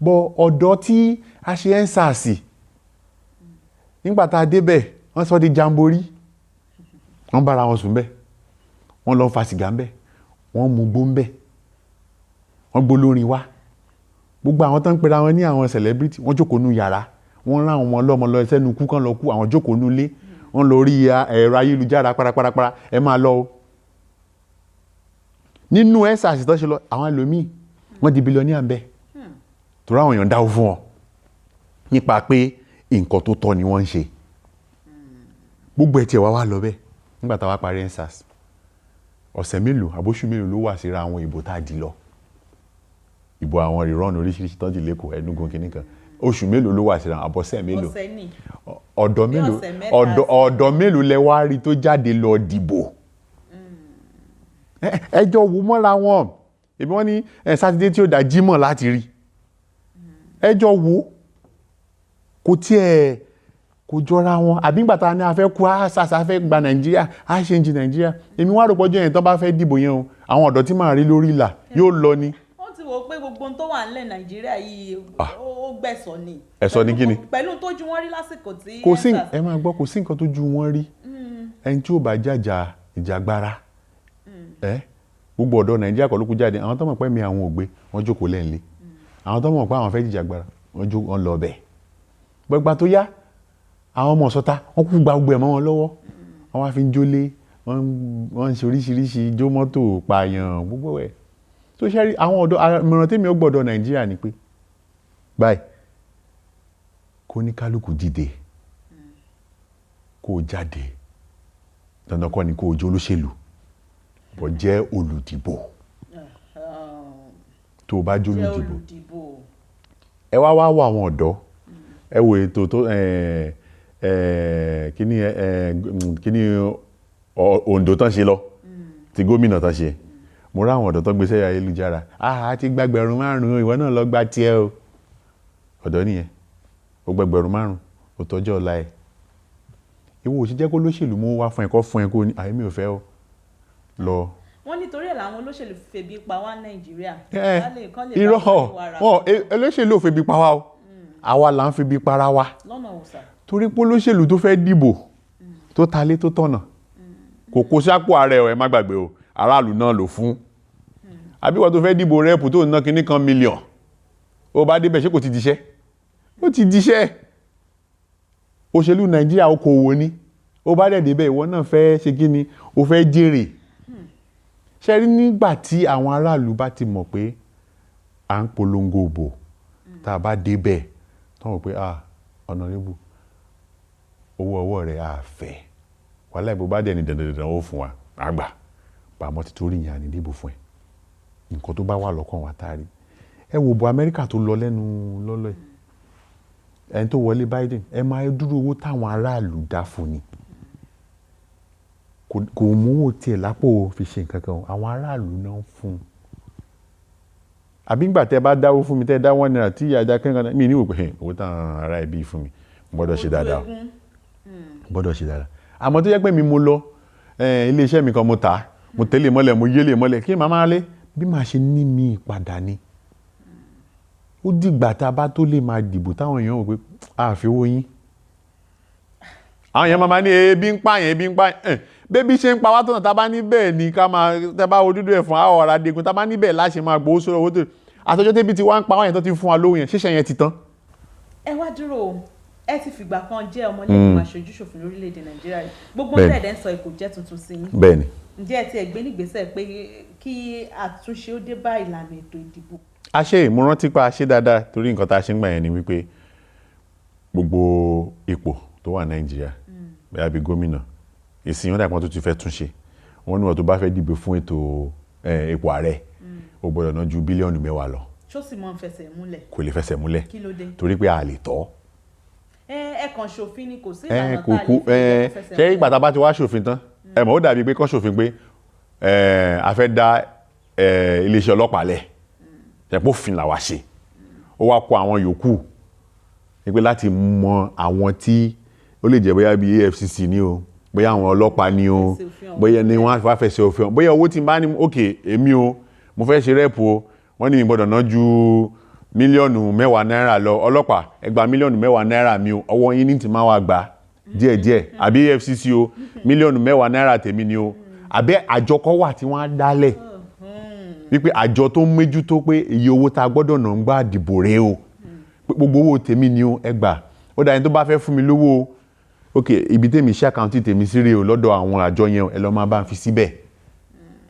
bọ́. Ọ̀dọ́ tí a ṣe EndSARS, nígbà tá a débẹ̀, wọ́n sọ di jamboree. Wọ́n bára wọn sùn bẹ́ẹ̀, wọ́n lọ fa sìgá ńbẹ̀, wọ́n mú gbó ńbẹ̀, wọ́n gbólórin wá. Gbogbo àwọn tó ń pera wọn ní àwọn celebrity, wọ́n jókòó nú yàrá, wọ́n rán àwọn ọmọ ọlọ́mọ lọ sẹ́nu kú kán lọ kú. Àwọn jókòó nú ilé, wọ́n lọ rí ẹ̀rọ ayélujára parapara. Ẹ máa lọ o, nínú EndSARS tó ṣe lọ, àwọn ẹlòmíì wọ́n di billionaire ńbẹ̀, torí àwọn èèyàn dáwó fún wọn nípa pé nǹkan tó tọ́ ni wọ́n ń ṣe. Gbogbo ẹ̀ tiẹ̀ wá wá lọ bẹ́ẹ̀. Nígbà tá a wá parí EndSARS, ọ̀sẹ̀ mélòó àbóṣù mélòó ló wà síra àwọn ìbò tá a dì lọ, ìbò àwọn rerun oríṣiríṣi tó ń dì lẹ́kọ̀ọ́, Enugu, kìíní kan, oṣù mélòó ló wà síra, àbọ̀sẹ̀ mélòó? Ọ̀sẹ̀ ni. Ọ̀dọ́ Bí mélòó ọ̀sẹ̀ mẹ́ta. Ọ̀dọ́ mélòó lẹ wá rí tó jáde lọ dìbò? Ẹjọ́ wo mọ́ra wọn. Èmi wọ́n ní ẹ sátidé tí ó dá jímọ̀ láti rí. Ẹjọ́ wo kò tiẹ̀ kò jọra wọn. Àbí nígbà tá a ní a fẹ́ kú, a ṣàṣà fẹ́ gba Nàìjíríà, a ṣe ń jí Nàìjíríà, èmi wá rò pọ́jọ́ yẹn tó bá fẹ́ dìbò yẹn o, àwọn ọ̀dọ́ tí màá rí lórí ìlà yóò lọ ni. Wọ́n ti wò ó pé gbogbo ohun tó wà nílẹ̀ Nàìjíríà yìí, ó gbẹ̀sọ̀ ni. Ẹ̀sọ́ ni kíni? Pẹ̀lú tójú wọn rí lásìkò tí Kò sí EndSARS. Ẹ máa gbọ́, kò sí nǹkan tó ju wọn rí. Ẹni tí ó bá jàjà ìjàgbara ẹ, gbogbo ọ̀dọ́ Nàìjíríà kọ́ ló kú jáde. Àwọn tó mọ̀ pé mi àwọn ò gbé, wọ́n jókòó lẹ́ǹlé. Àwọn tó mọ̀ pé àwọn fẹ́ jìjàgbara, wọ́n jó, wọ́n lọ bẹ̀. Gbẹgbà tó yá, àwọn ọmọ ọ̀sọ́ta, wọ́n kú gba gbogbo ẹ̀ mọ́ wọn lọ́wọ́. Wọ́n wá fi ń jólé, wọ́n ń ṣe oríṣiríṣi, jó mọ́tò, pààyàn, gbogbo ẹ̀. Tó ṣe rí àwọn ọ̀dọ́, ìmọ̀ràn tèmi ó gbọ́dọ̀ Nàìjíríà ni pé báyìí, kó ní kálukú dìde, kó o jáde. Dandan kọ́ ni kó o jẹ́ olóṣèlú, bọ̀ jẹ́ olùdìbò. Tó o bá jẹ́ Jẹ́ olùdìbò, olùdìbò. Ẹ wá wá wọ àwọn ọ̀dọ́, ẹ wo ètò tó ẹ ẹ kíní ẹ kíní Oǹdó tán ṣe lọ, ti gómìnà tán ṣe. Mo rá àwọn ọ̀dọ́ tó gbé sẹ́yà ayélujára, ah, a ti gbàgbẹ̀rún 5, ìwọ náà lọ gba tiẹ̀ o. Ọ̀dọ́ nìyẹn, ó gbẹgbẹ̀rún 5, ó tọ́jú ọ̀la ẹ̀. Ìwọ ò sì jẹ́ kó lóṣèlú mú wá fún ẹ, kó fún ẹ, kó ní àyè mi ò fẹ́ o lọ. Wọ́n nítorí ẹ̀ làwọn olóṣèlú febi pa wá Nàìjíríà. Kán lè Irọ́. bá wa wàrà. Wọn olóṣèlú ò febi pa wá o, àwa là ń febi para wa. Lọ́nà òòsà? Torí pé olóṣèlú tó fẹ́ dìbò, tó talé, tó tọ̀nà, kò kó sápò ààrẹ ẹ̀. Má gbàgbé o, aráàlú náà ló fún. Àbí wọ́n tó fẹ́ dìbò rep tó ná kinní kan mílíọ̀n, ó bá débẹ̀, ṣé kò ti diṣẹ́? Ó ti diṣẹ́. Òṣèlú Nàìjíríà, okòwò ni. Ó bá dẹ̀ débẹ̀, ìwọ náà fẹ́ ṣe kí ni? Ó fẹ́ jèrè. Ṣe rí, nígbà tí àwọn aráàlú bá ti mọ̀ pé à ń polongo òbò, tá a bá débẹ̀, tó mọ̀ pé, ah, honourable, owó ọwọ́ rẹ̀ á fẹ́, wàhálà ìbò bá dẹ̀ ní dandan dandan ó fún wa, àgbà pàmò ti torí yẹn, àní dìbò fún ẹ. Nǹkan tó bá wà lọ́kàn wa tá a rí. Ẹ wò bò Amẹ́ríkà tó lọ lẹ́nu lọ́lọ́ ẹ̀, ẹni tó wọlé, Biden, ẹ máa dúró owó táwọn aráàlú dá fún ni. Kò mú owó tiẹ̀ lápò fi ṣe nǹkan kan o, àwọn aráàlú náà ń fún un. Àbí ńgbà tẹ́ bá dáwó fún mi, tẹ́ dá ₦1 tí ìyá ajá kankan mi ní wò pé owó táwọn ará ẹbí fún mi, mo gbọ́dọ̀ ṣe dáadáa o, gbọ́dọ̀ ṣe dáadáa. Àmọ́ tó jẹ́ pé mi mo lọ iléeṣẹ́ mi kan, mo tà á, mo tẹ́lẹ̀ mọ́lẹ̀, mo yélè mọ́lẹ̀, kí màá máa lé bí màá ṣe ní mi padà ni. Ó dìgbà tá a bá tó lè máa dìbò táwọn èèyàn wò pé àfi owó yín. Àwọn èèyàn máa ní ebi ń pààyàn, ebi ń pààyàn. Bébí ṣe ń pa wá tó náà, tá a bá ní bẹ́ẹ̀ ni ká máa tá a bá wo dúdú ẹ̀fọn àwọn ọ̀rá degun, tá a bá ní bẹ́ẹ̀ láṣẹ máa gbowó sórí owó tó àtọjọ́ tẹ́bi tí wá ń pa wáyẹn, tó ti fún wa lówó yẹn, ṣíṣe yẹn ti tán. Ẹ wá dúró o, ẹ ti fìgbà kan jẹ́ ọmọlẹ́gbìmọ̀ aṣojú-ṣòfin lórílẹ̀‐èdè Nàìjíríà rí. Gbogbo tẹ̀dẹ̀ ń sọ kò jẹ́ tuntun sí yín. Bẹ́ẹ̀ni. Ǹjẹ́ ẹ ti ẹ̀ gbé nígbésẹ̀ pé kí àtúnṣe ó dé bá ìlànà ètò ìdìbò? A ṣe. Mo rántí pé a ṣe dáadáa, torí nǹkan tá a ṣe ń gbà yẹn ni wípé Gbogbo ipò tó wà Nàìjíríà, bóyá bí gómìnà ìsìn, wọn dàgbọ́n tó ti fẹ́ túnṣe, wọn ní wọn tó bá fẹ́ dìbò fún ètò ipò ààrẹ, ó gbọ́dọ̀ ná ju bílíọ̀nù 10 lọ. Ṣó sì máa ń fẹsẹ̀ múlẹ̀? Kò lè fẹsẹ̀ múlẹ̀. Kí ló dé? Torí pé a lè tọ́. Ẹ kàn ṣòfin ni, kò sí ẹ ìlànà kò tá a kú lè fi ẹ jẹ́ kó fẹsẹ̀ ṣé múlẹ̀. ìgbà tá a bá ti wá ṣòfin tán, ẹ mọ̀, ó dàbí pé kọ́ ṣòfin pé a fẹ́ dá iléeṣẹ́ ọlọ́pàá lẹ̀, ẹ̀pọ̀ òfin làwa ṣe, ó wá kó àwọn yòókù ní pé láti mọ àwọn tí ó lè jẹ́, bóyá bíi EFCC ni o, bóyá àwọn ọlọ́pàá ni o, Fẹsẹ̀ òfin ọ̀hún. Bóyá ni wọ́n á wá fẹsẹ̀ òfin ọ̀hún, bóyá owó tí n bá ní, ok, èmi o, mo fẹ́ ṣe rep o, wọ́n ní mi gbọ́dọ̀ ná ju mílíọ̀nù 10 náírà lọ. Ọlọ́pàá, ẹ gba mílíọ̀nù 10 náírà mi o, ọwọ́ yín ní ti máa wá gbà díẹ̀díẹ̀, àbí EFCC o, mílíọ̀nù 10 náírà tèmi ni o. Àbẹ́ àjọ kan wà tí wọ́n á dálẹ̀ wípé àjọ tó ń mójútó pé iye owó tá a gbọ́dọ̀ ná ń gbà dìbò rèé o, pé gbogbo owó tèmi ni o, ẹ gbà. Ó dà, ẹni tó bá fẹ́ fún mi lówó o, ok, ibi tèmi ṣe account tèmi sí rèé o lọ́dọ̀ àwọn àjọ yẹn o, ẹ lọ́ọ́ máa bá ń fi síbẹ̀.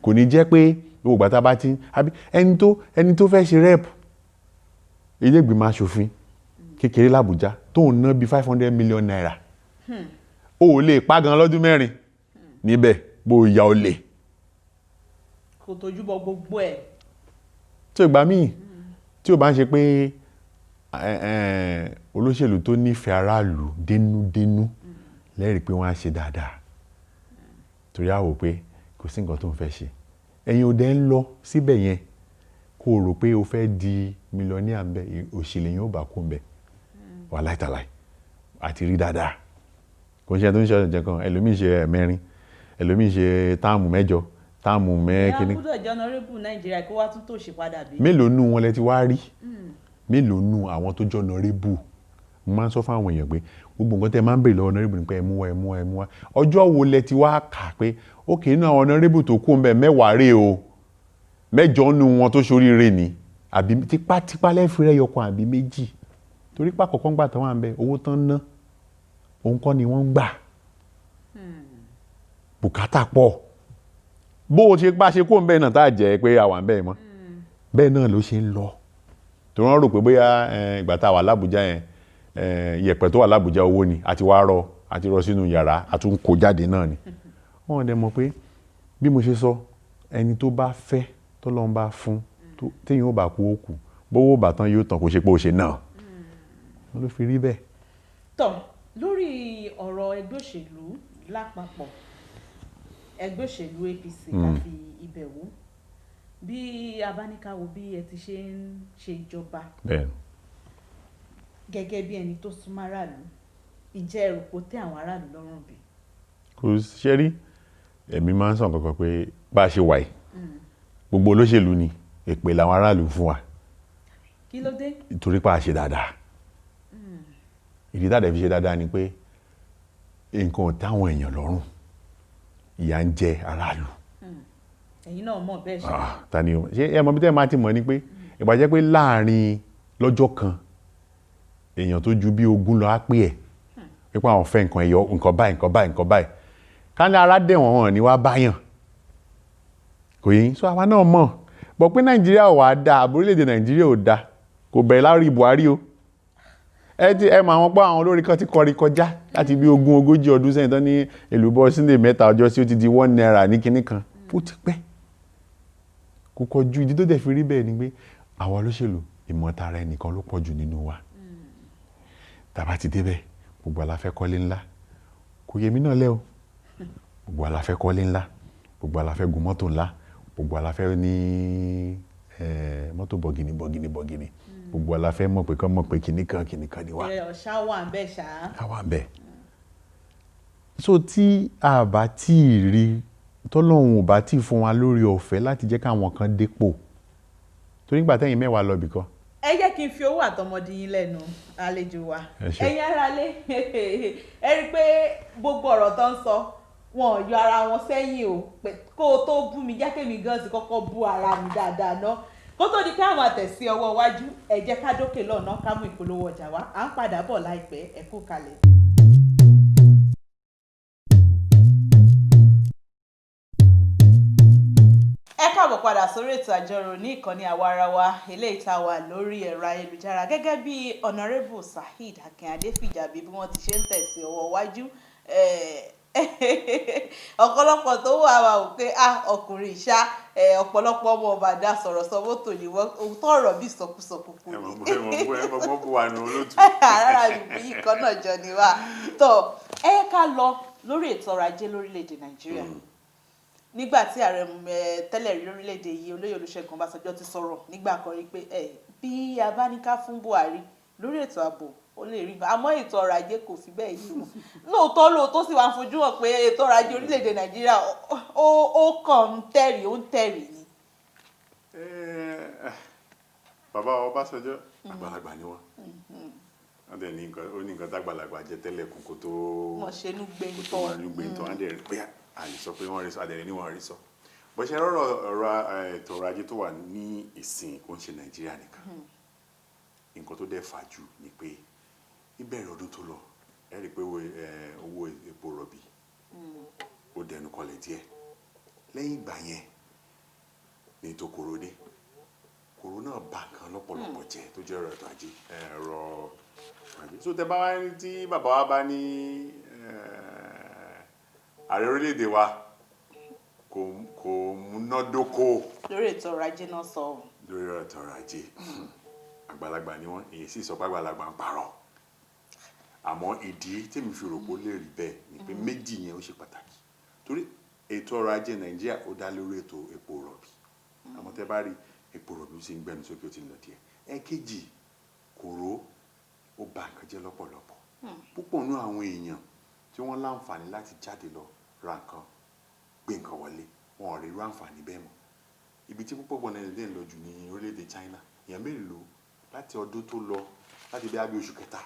Kò ní jẹ́ pé gbogbo ìgbà tá a bá ti ń àbí ẹni tó fẹ́ ṣe rep ilé ìgbìmọ̀ aṣòfin kékeré l'Àbújá tó ń ná bíi ₦500 million, o ò lè pa gan lọ́dún 4 níbẹ̀ bó ya o lè. Kò tójú bọ gbogbo ẹ̀. Tí o gbà míì tí o bá ń ṣe pé olóṣèlú tó nífẹ̀ẹ́ aráàlú dénúdénú, lẹ́rìí pé wọ́n á ṣe dáadáa, torí a wò pé kò sí nǹkan tó ń fẹ́ ṣe. Ẹ̀yin ò dẹ́ ń lọ síbẹ̀ yẹn kó o rò pé o fẹ́ di mílíọ̀nìà ń bẹ, òṣèlú yẹn ò bá kó ń bẹ wàláì tàláì àti rí dáadáa. Kò ń ṣe ẹni tó ń ṣe ọ̀jẹ̀ kan, ẹlòmíì ṣe ẹ̀mẹrin, ẹlòmíì ṣe term 8, term Ìyá mẹ́kínní. Gbọ́dọ̀ jẹ́ honourable Nàìjíríà kó wá tún tòṣì padà bí. Mélòó nù wọn lẹ ti wá rí? Mélòó nù àwọn tó jẹ́ honourable? Mo máa ń sọ fún àwọn èèyàn pé gbogbo nǹkan tẹ́ máa ń béèrè lọ́wọ́ honourable ni pé ẹ mú wá, ẹ mú wá, ẹ mú wá. Ọjọ́ wo lẹ ti wá kà pé ókè inú àwọn honourable tó kú ń bẹ, 10 rèé o, 8 nù wọn tó ṣoríire ni, àbí tipátipá lẹ́fìrẹ́ yọkan àbí 2? Torí pàkọ́kọ́ ń gbà tán wà ń bẹ, owó tán ná òun kọ́ ni wọ́n ń gbà, bùkátà pọ̀. Bó o ṣe bá ṣe kó ń bẹ́ẹ̀ náà tá a jẹ́ pé àwa ń bẹ́ẹ̀ mọ́, bẹ́ẹ̀ náà ló ṣe ń lọ. Tó wọ́n rò pé bóyá ìgbà tá a wà lábújá yẹn, iyẹ̀pẹ̀ tó wà lábújá owó ni, àti wá rọ, àti rọ sínú yàrá, àti ń kó jáde náà ni. Wọ́n dẹ̀ mọ̀ pé bí mo ṣe sọ, ẹni tó bá fẹ́ tó lọ́n bá fún, téèyàn ó bá kú, ó kú, bówó bá tán yóò tán, kò ṣe pé ó ṣe náà wọ́n ló fi rí bẹ́ẹ̀. Tọ́ lórí ọ̀rọ̀ ẹgbẹ́ òṣèlú lápapọ̀, ẹgbẹ́ òṣèlú APC, ká fi ibẹ̀ wò, bí a bá ní ká wo bí ẹ ti ṣe ń ṣe ìjọba gẹ́gẹ́ bí ẹni tó súnmọ́ aráàlú, ìjẹ́ èrò kò tẹ́ àwọn aráàlú lọ́rùn bí? Kò ṣe rí. Èmi máa ń sọ nǹkan kan pé bá a ṣe wà yìí, gbogbo olóṣèlú ni èpè làwọn aráàlú fún wa. Kí ló dé? Torí pa àṣe dáadáa. Ìdí tá a dẹ̀ fi ṣe dáadáa ni pé nǹkan ò táwọn èèyàn lọ́rùn, ìyà ń jẹ aráàlú. Ẹ̀yin náà mọ̀ bẹ́ẹ̀ ṣe. Ah, ta ni o ṣé ẹ mọ̀ bí tẹ́ ẹ máa ti mọ̀ ni pé ìbàjẹ́ pé láàrin lọ́jọ́ kan, èèyàn tó ju bí 20 lọ á pè ẹ̀ wípé àwọn fẹ́ nǹkan ẹ̀yọ, nǹkan báyìí, nǹkan báyìí, nǹkan báyìí. Ká ní ara dẹ̀ wọ́n, wọ́n ní wá báyàn kò yín so. Àwa náà mọ̀ bọ̀ pé Nàìjíríà ò wá dáa, àbí orílẹ̀-èdè Nàìjíríà ò dáa, kò bẹ̀rẹ̀ lárí Buhari o. Ẹ ti ẹ mọ̀ àwọn pé àwọn olórin kan ti kọrin kọjá láti bí 20, 40 ọdún sẹ́yìn tán ní èlùbọ́ sílẹ̀ 3 ọjọ́ sí ó ti di ₦1 ní kinní kan. Ó ti pẹ́, kò kọjú. Ìdí tó dẹ̀ fi rí bẹ́ẹ̀ ni pé àwa olóṣèlú, ìmọ̀tara ẹnìkan ló pọ̀ jù nínú wa. Tàbá ti débẹ̀, gbogbo wa la fẹ́ kọ́lé ńlá. Kò yẹ mí náà lẹ́ o. Gbogbo wa la fẹ́ kọ́lé ńlá, gbogbo wa la fẹ́ gun mọ́tò ńlá, gbogbo wa la fẹ́ ní mọ́tò bọ̀gìnì bọ̀gìnì bọ̀gìnì, gbogbo wa la fẹ́ mọ̀ pé kán mọ̀ pé kinní kan kinní kan ni wá. Ẹ ṣá wà ń bẹ̀ ṣá. Àwa ń bẹ̀. So tí a bá tí ì rí tọ́lọ́run ò bá tí ì fún wa lórí ọ̀fẹ́ láti jẹ́ káwọn kan dépò, torí nígbà tẹ́yìn 10 lọ ibìkan. Ẹ jẹ́ kí n fi owó àtọmọdé yín lẹ́nu, àlejò wa. Ẹ ṣé. Ẹ̀yin aráalé, ẹ rí i pé gbogbo ọ̀rọ̀ tó ń sọ, wọn ò yọ ara wọn sẹ́yìn o, pé kó o tó bú mi, jákèmí gan sì kọ́kọ́ bú ara mi dáadáa ná kó tó di pé àwọn àtẹ̀sí ọwọ́ iwájú. Ẹ jẹ́ ká dókè lọ́nà, ká mú ìpolówó ọjà wá. À ń padà bọ̀ láìpẹ́. Ẹ kú kalẹ̀. Ẹ káàbọ̀. Káàbọ̀ padà sórí ètò àjọrò ní ìkànnì àwarawa eléyìí tá a wà lórí ẹ̀rọ ayélujára. Gẹ́gẹ́ bí Honourable Saheed Akínadé Fìjàbí bí wọ́n ti ṣe ń tẹ̀sí ọwọ́ iwájú, ọ̀pọ̀lọpọ̀ tó wà wà ó pé ah, ọkùnrin ìṣá, ọ̀pọ̀lọpọ̀ ọmọ ọ̀bàdà sọ̀rọ̀ sọ mọ́tò ni wọ́n òótọ́ ọ̀rọ̀ bí ìsọkúsọ kúkú Ẹ ni. mọ̀ ẹ mọ̀ gbọ́ bó wà ní olóòtú. Rárá, mi kan náà jọ ni wá tó. Ẹ ká lọ lórí ètò ọrọ̀ ajé lórílẹ̀‐èdè Nàìjíríà. Nígbà tí ààrẹ tẹ́lẹ̀ rí lórílẹ̀‐èdè yìí, olóyè Olúṣẹ́gun Ọbásanjọ́, ti sọ̀rọ̀ nígbà kan rí pé ẹ bí a bá ní ká fún Buhari lórí ètò ààbò, ó lè rí nǹkan, àmọ́ ètò ọrọ̀ ajé kò fi bẹ́ẹ̀ yí wọn. Lóòótọ́ lóòótọ́ sì wá ń fojú hàn pé ètò ọrọ̀ ajé orílẹ̀‐èdè Nàìjíríà ó kàn ń tẹ̀rì, ó ń tẹ̀rì ni. Bàbá Ọbásanjọ́, àgbàlagbà ni wọ́n. Wọ́n dẹ̀ ní nǹkan, ó ní nǹkan tágbàlagbà jẹ tẹ́lẹ̀ kún kó tó wọ́n ṣe inú kó tó gbẹ̀ntọ́. Máa ní gbẹ̀ntọ́. Wọ́n dẹ̀ rí pé a lè sọ pé wọ́n rí sọ, àdẹ̀rẹ̀ ní wọ́n rí sọ. Bó ṣe rọrọ̀ ọ̀rọ̀ ètò ọrọ̀ ajé tó wà ní ìsìn, kò ń ṣe Nàìjíríà nìkan. Nǹkan tó dẹ̀ fà jù ni pé níbẹ̀rẹ̀ ọdún tó lọ, ẹ rí i pé owó epo rọ̀bì ó dẹnu kọlẹ̀ díẹ̀. Lẹ́yìn ìgbà yẹn ní tó koro dé, koro náà bà nǹkan lọ́pọ̀lọpọ̀ jẹ́ tó jẹ́ ọ̀rọ̀ ètò ajé, ẹ̀rọ ajé. So tẹ bá wá ní tí bàbá wa bá ní ààrẹ orílẹ̀-èdè wa kò múnádóko lórí ètò ọrọ̀ ajé náà sọ. Lórí ọ̀rọ̀ ètò ọrọ̀ ajé, àgbàlagbà ni wọ́n, èyí sì sọ pé àgbàlagbà ń parọ́. Àmọ́ ìdí tèmi fi rò pé ó lè rí bẹ́ẹ̀ ni pé méjì yẹn ó ṣe pàtàkì, torí ètò ọrọ̀ ajé Nàìjíríà ó dá lórí ètò epo rọ̀bì. Àmọ́ tẹ́ bá rí epo rọ̀bì, ó sì ń gbẹnu sókè, ó ti ń lọ díẹ̀. Ẹ̀kejì, kòró ó bà nǹkan jẹ́ lọ́pọ̀lọpọ̀. Púpọ̀ nínú àwọn èèyàn tí wọ́n láǹfààní láti jáde lọ ra nǹkan, gbé nǹkan wọlé, wọn ò rí irú àǹfààní bẹ́ẹ̀ mọ́. Ibi tí púpọ̀ gbọ́n Nàìjíríà ń lọ jù ní orílẹ̀-èdè China. Èèyàn mélòó láti ọdún tó lọ, láti bí abẹ́ oṣù kẹta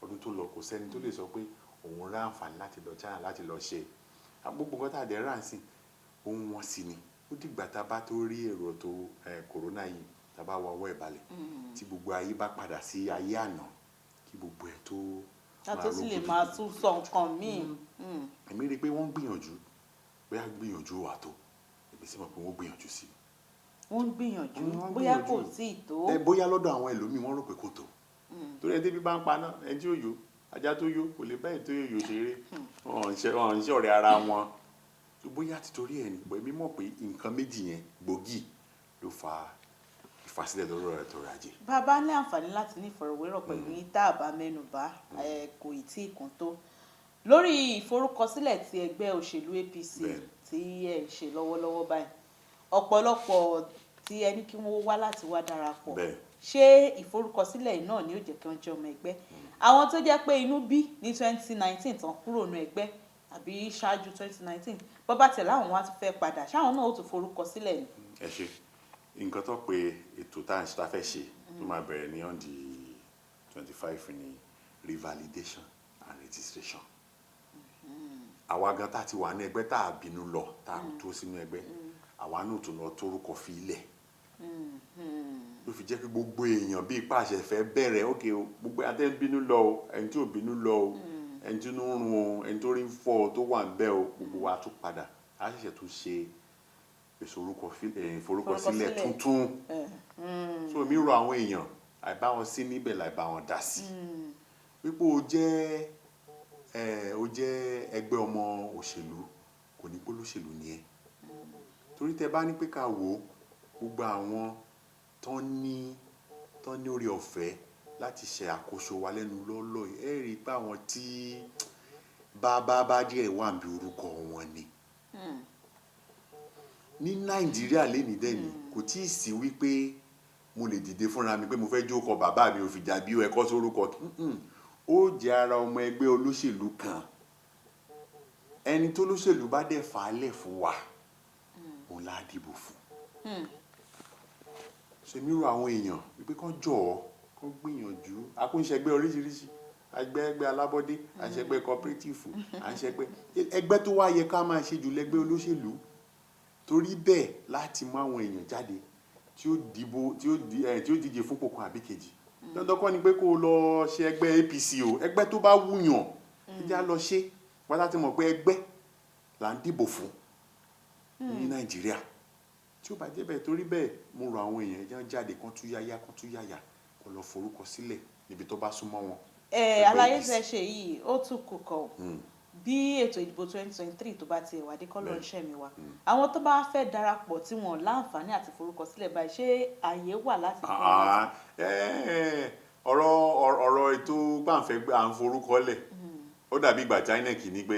ọdún tó lọ, kò sẹ́ni tó lè sọ pé òun rá àǹfààní láti lọ China láti lọ ṣe gbogbo nǹkan tá a dẹ̀ rà sí ohun wọn sì ni. Ó dìgbà tá a bá tó rí èrò tó kòrónà yìí, tá a bá wọ ọwọ́ ẹ̀ balẹ̀, tí gbogbo ayé bá padà sí ayé àná, kí gbogbo ẹ̀ tó ká tó máa sì ró lè gudugudu. Máa tún sọ nǹkan míì. Èmi rí i pé wọ́n ń gbìyànjú. Bóyá gbìyànjú wà tó, èmi sì mọ̀ pé wọ́n gbìyànjú sí i. Wọ́n ń gbìyànjú. Wọ́n ń Bóyá kò gbìyànjú. tí ì tó. Ẹ bóyá lọ́dọ̀ àwọn ẹlòmíì wọ́n rò pé kò tó, torí ẹni tí bí bá ń paná, ẹni tí ó yó, ajá tó yó kò lè bá ètò yòyò ṣeré. Wọn ò ń ṣe ọ̀rẹ́ ara wọn tó. Bóyá títorí ẹ̀ ní bọ̀, èmi mọ̀ pé nǹkan méjì yẹn gbòógì ló fa ìfàsílẹ̀ lórí ọ̀rọ̀ ètò ọrọ̀ ajé. Bàbá ní àǹfààní láti ní ìfọ̀rọ̀wérọ̀ pẹ̀lú yín tá a bá mẹ́nu bà kò ì tí ì kún tó lórí ìforúkọsílẹ̀ ti ẹgbẹ́ òṣèlú APC tí ẹ̀ ń ṣe lọ́wọ́lọ́wọ́ báyìí. Ọ̀pọ̀lọpọ̀ tí ẹ ní kí wọ́n wá láti wá darapọ̀, ṣé ìforúkọsílẹ̀ yìí náà ni ó jẹ́ kí wọ́n jẹ́ ọmọ ẹgbẹ́? Àwọn tó jẹ́ pé inú bí ní 2019 tán kúrò nínú ẹgbẹ́ àbí ṣáájú 2019, bọ́ bá tẹ̀ láwọn wá tún fẹ́ padà, ṣáwọn náà ó tún forúkọsílẹ̀ ni? Ẹ ṣe. Nǹkan tó pé ètò tá à ń ṣe, tá a fẹ́ ṣe, tó máa bẹ̀rẹ̀ ní on the 25 ní revalidation and registration. Àwa gan tá a ti wà ní ẹgbẹ́, tá a bínú lọ, tá a tó sínú ẹgbẹ́, àwa náà tún lọ tórúkọ fi ilẹ̀, ló fi jẹ́ pé gbogbo èèyàn bíi pàṣẹ fẹ́ bẹ̀rẹ̀ ókè o. Gbogbo àtẹ́ ń bínú lọ o, ẹni tí ò bínú lọ o, ẹni tí inú ń run o, ẹni tó rí ń fọ́ o tó wà ń bẹ́ o, gbogbo wa tún padà, a ṣẹ̀ṣẹ̀ tún ṣe ìforúkọsílẹ̀ Ìforúkọsílẹ̀. tuntun. So mi rọ àwọn èèyàn, àìbá wọn sí níbẹ̀ láìbá wọn dá sí wípé o jẹ́ ẹgbẹ́ ọmọ òṣèlú, kò ní pólóṣèlú ni ẹ. Torí tẹ bá ní pé ká wò ó, gbogbo àwọn tán ní oore ọ̀fẹ́ láti ṣe àkóso wa lẹ́nu lọ́lọ́ yìí, ẹ rí i pé àwọn tí bá díẹ̀ wà níbi orúkọ wọn ni ní Nàìjíríà lénìí. Dẹ́ni kò tí ì sí wípé mo lè dìde fúnra mi pé mo fẹ́ jókòó bàbá mi ò fìjà bí ẹ̀kọ́ sórúkọ. Ó jẹ́ ara ọmọ ẹgbẹ́ olóṣèlú kan. Ẹni tó lóṣèlú bá dẹ̀ fà á lẹ̀ fún wa, òun la dìbò fún. Ṣe mí rọ àwọn èèyàn wípé kán jọ̀ọ́, kán gbìyànjú. Akúnṣẹgbẹ́ oríṣiríṣi, ẹgbẹ́, ẹgbẹ́ alábọ́dé, à ń ṣẹgbẹ́ cooperative, à ń ṣẹgbẹ́ ẹgbẹ́. Tó wá yẹ ká máa ṣe jù lẹ́gbẹ́ olóṣèlú, torí bẹ́ẹ̀ láti mú àwọn èèyàn jáde tí ó dìbò, tí ó di ẹ tí ó díje fún pò kan àbí kejì. Dandan kọ́ ni pé kó o lọ ṣe ẹgbẹ́ APC o. Ẹgbẹ́ tó bá wúyàn, ẹ já lọ ṣe wọ́n láti mọ̀ pé ẹgbẹ́ là ń dìbò fún ní Nàìjíríà. Tí ó bá jẹ́ bẹ́ẹ̀, torí bẹ́ẹ̀ mo rọ àwọn èèyàn, jẹ́ jáde, kán tú yáyá, kán tú yáyà, kó lọ forúkọ sílẹ̀ níbi tó bá súnmọ́ wọn. Ẹ Ẹgbẹ́ àlàyé APC. tẹ́ ṣe yìí, ó tún kù kọ bí ètò ìdìbò 2023 tó bá ti wà dé, kọ́ ló ń ṣẹ̀mí wa. Àwọn tó bá fẹ́ darapọ̀ tí wọ́n láǹfààní àti forúkọsílẹ̀ báyìí, ṣé àyè wà láti fún wọn? Ah, ọ̀rọ̀ ètò gbàǹfẹ́ à ń forúkọ lẹ̀, ó dàbí ìgbà tí INEC ní pé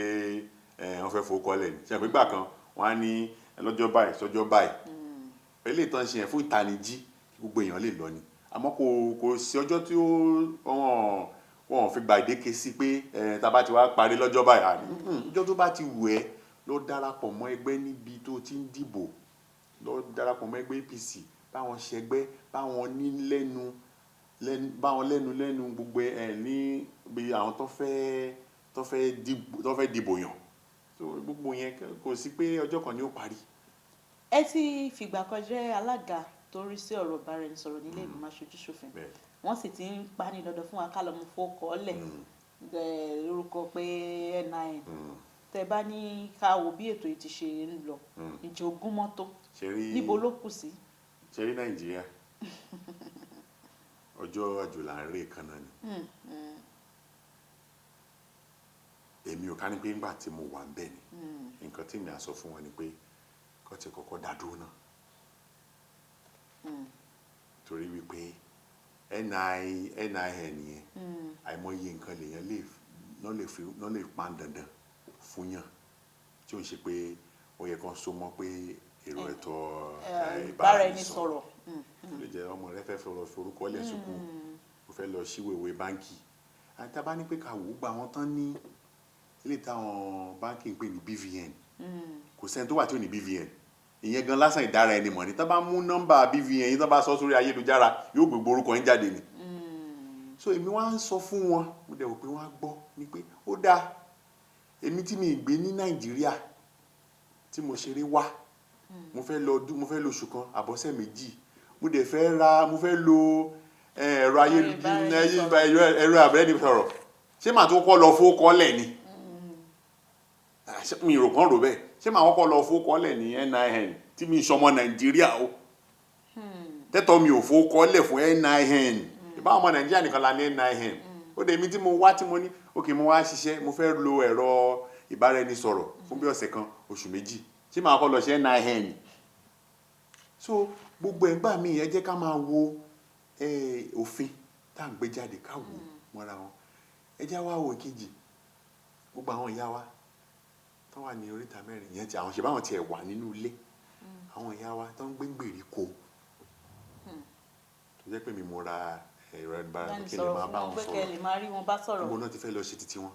wọ́n fẹ́ forúkọ lẹ̀ ní ṣe àpégbà kan, wọ́n á ní lọ́jọ́ báyìí sọ́jọ́ báyìí. Eléyìí tán ṣe yẹn fún ìtanijí kí gbogbo èèyàn lè lọ ni, àmọ́ kò sí ọjọ́ tí ó wọ́n fi gbàdéke sí pé tá a bá ti wá parí lọ́jọ́ báyìí. Àní ọjọ́ tó bá ti wù ẹ́, lọ darapọ̀ mọ́ ẹgbẹ́ níbi tó ti ń dìbò, lọ darapọ̀ mọ́ ẹgbẹ́ APC, báwọn ṣẹgbẹ́, báwọn ní lẹ́nu lẹ́nu, báwọn lẹ́nu lẹ́nu gbogbo ẹ̀ ní bí àwọn tó fẹ́ dìbò yàn. So gbogbo yẹn, kò sí pé ọjọ́ kan ni ó parí. Ẹ ti fìgbà kan jẹ́ alága tó ń rí sí ọ̀rọ̀ ìbáraẹnisọ̀rọ̀ nílé ìgbìmọ̀ aṣojú-ṣòfin. Bẹ́ẹ̀. Wọ́n sì ti ń pa ní dandan fún wa ká lọ mú fowókọ́lẹ̀ lórúkọ pé NIN. Tẹ bá ní ká wo bí ètò yìí ti ṣe ń lọ, ìjọ ogún mọ́tò, Ṣe rí níbo ló kù sí? Ṣe rí Nàìjíríà, ọjọ́ àjò là ń rè kan náà ni. Èmi ò ká ní pé ńgbà tí mo wà ń bẹ̀ ni, nǹkan tí mi á sọ fún wọn ni pé kó ti kọ́kọ́ dá dúró náà, torí wípé NIN yẹn, àìmọye nǹkan lèèyàn lè náà lè fi náà lè pa dandan fún yàn tí ó ń ṣe pé ó yẹ kán so mọ́ pé èrò ẹ̀tọ́ ìbáraẹnisọ̀rọ̀. Ó lè jẹ́ ọmọ rẹ fẹ́ fẹ́ forúkọ lẹ̀ sùkúù, ó fẹ́ lọ síwèé báńkì. Àti tá a bá ní pé ká wò ó, gba àwọn tán ní ilé táwọn báńkì ń pè ní BVN, kò sẹ́ni tó wà tí ò ní BVN. Ìyẹn gan lásán ìdára ẹni mọ̀ ní. Tá bá mú nọ́mbà BVN yín, tá bá sọ sórí ayélujára, yóò gbogbo orúkọ yín jáde ni. So èmi wá ń sọ fún wọn, mo dẹ̀ wò pé wọ́n á gbọ́ ni pé ó dáa. Èmi tí mi gbé ní Nàìjíríà, tí mo ṣeré wá, mo fẹ́ lọ ọdún, mo fẹ́ lo oṣù kan àbọ̀sẹ̀ 2, mo dẹ̀ fẹ́ ra, mo fẹ́ lo ẹ̀rọ ayélujára, ẹ̀rọ abẹ́rẹ́nisọ̀rọ̀, ṣé màá tó kọ́ lọ fowókọ́lẹ̀ ni? Mi rò kàn rò bẹ́ẹ̀. Ṣé màá kọ́kọ́ lọ fowókọ́lẹ̀ ní NIN tí mi sọmọ Nàìjíríà o? Tẹ́tọ́ mi ò fowókọ́lẹ̀ fún NIN. Ìbá ọmọ Nàìjíríà nìkan la ní NIN. Ó dẹ̀ mi tí mo wá, tí mo ní ok, mo wá ṣiṣẹ́, mo fẹ́ lo ẹ̀rọ ìbáraẹnisọ̀rọ̀ fún bí ọ̀sẹ̀ kan, oṣù 2, ṣé màá kọ́ lọ ṣe NIN? So gbogbo ẹgbà mi, ẹ jẹ́ ká máa wo òfin tá à ń gbé jáde, ká wò mọ́ra wọn. Ẹ jẹ́ wá wo ìkejì, gbogbo àwọn ìyá wa tó wà ní oríta mẹ́rin ìyẹn, tí àwọn ṣe báwọn tiẹ̀ wà nínú ilé, àwọn ìyá wa tó ń gbé gbèríko, tó jẹ́ pé mi mo ra ẹ̀rọ ìbáraẹnisọ̀rọ̀ kí lè máa bá wọn sọ̀rọ̀, pé kẹ́ lè máa rí wọn bá sọ̀rọ̀. Níbo náà ti fẹ́ lọ ṣe títí wọn?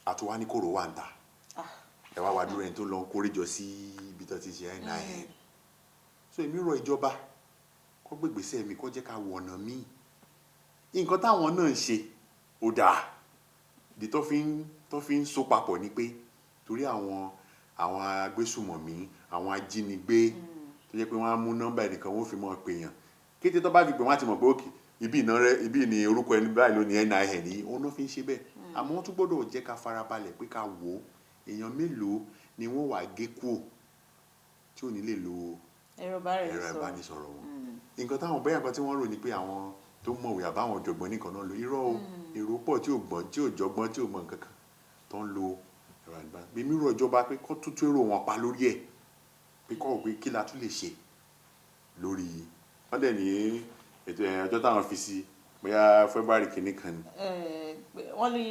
Àtúwá ní kòrò wà ń ta. Ẹ wá wá dúró, ẹni tó lọ ń kórè jọ sí ibi tó ti ṣe NIN. So èmi rọ ìjọba kó gbégbèsè mi, kó jẹ́ ká wọ ọ̀nà míì. Nǹkan táwọn náà ń ṣe ó dáa. Ìdí tó fi ń so papọ̀ ni pé torí àwọn agbésùmọ̀mí, àwọn ajínigbé, tó jẹ́ pé wọ́n á mú nọ́mbà ẹnìkan, wọ́n fi mọ́ pè yàn. Kété tó bá fi pè, wọ́n á ti mọ̀ pé òkè ibi ìná rẹ, ibi ní orúkọ ẹni báyìí ló ní NIN yìí. Òun náà fi ń ṣe bẹ́ẹ̀. Àmọ́ wọ́n tún gbọ́dọ̀ jẹ́ ká farabalẹ̀ pé ká wò ó, èèyàn mélòó ni wọ́n wà gé kúò tí ò ní lè lo ẹ̀rọ ẹ̀rọ ìbáraẹnisọ̀rọ̀. Ìbánisọ̀rọ̀ wọn. Nǹkan táwọn bẹ́ẹ̀, nǹkan tí wọ́n rò ní pé àwọn tó mọ̀wé àbáwọn ọ̀jọ̀gbọ́n nìkan náà lo. Irọ́ o, èrò pọ̀ tí ò gbọ́n, tí ò jọgbọ́n, tí ò mọ nǹkan kan tó ń lo ẹ̀rọ ìbánisọ̀rọ̀. Èmi rọ̀ ìjọba pé kó tún èrò wọn pa lórí ẹ̀, pé kó wò pé kí la tún lè ṣe lórí wọ́n. Dẹ̀ ní ètò ẹ̀, ọjọ́ táwọn fi sí, bóyá February kìíní kan ni. Wọ́n ní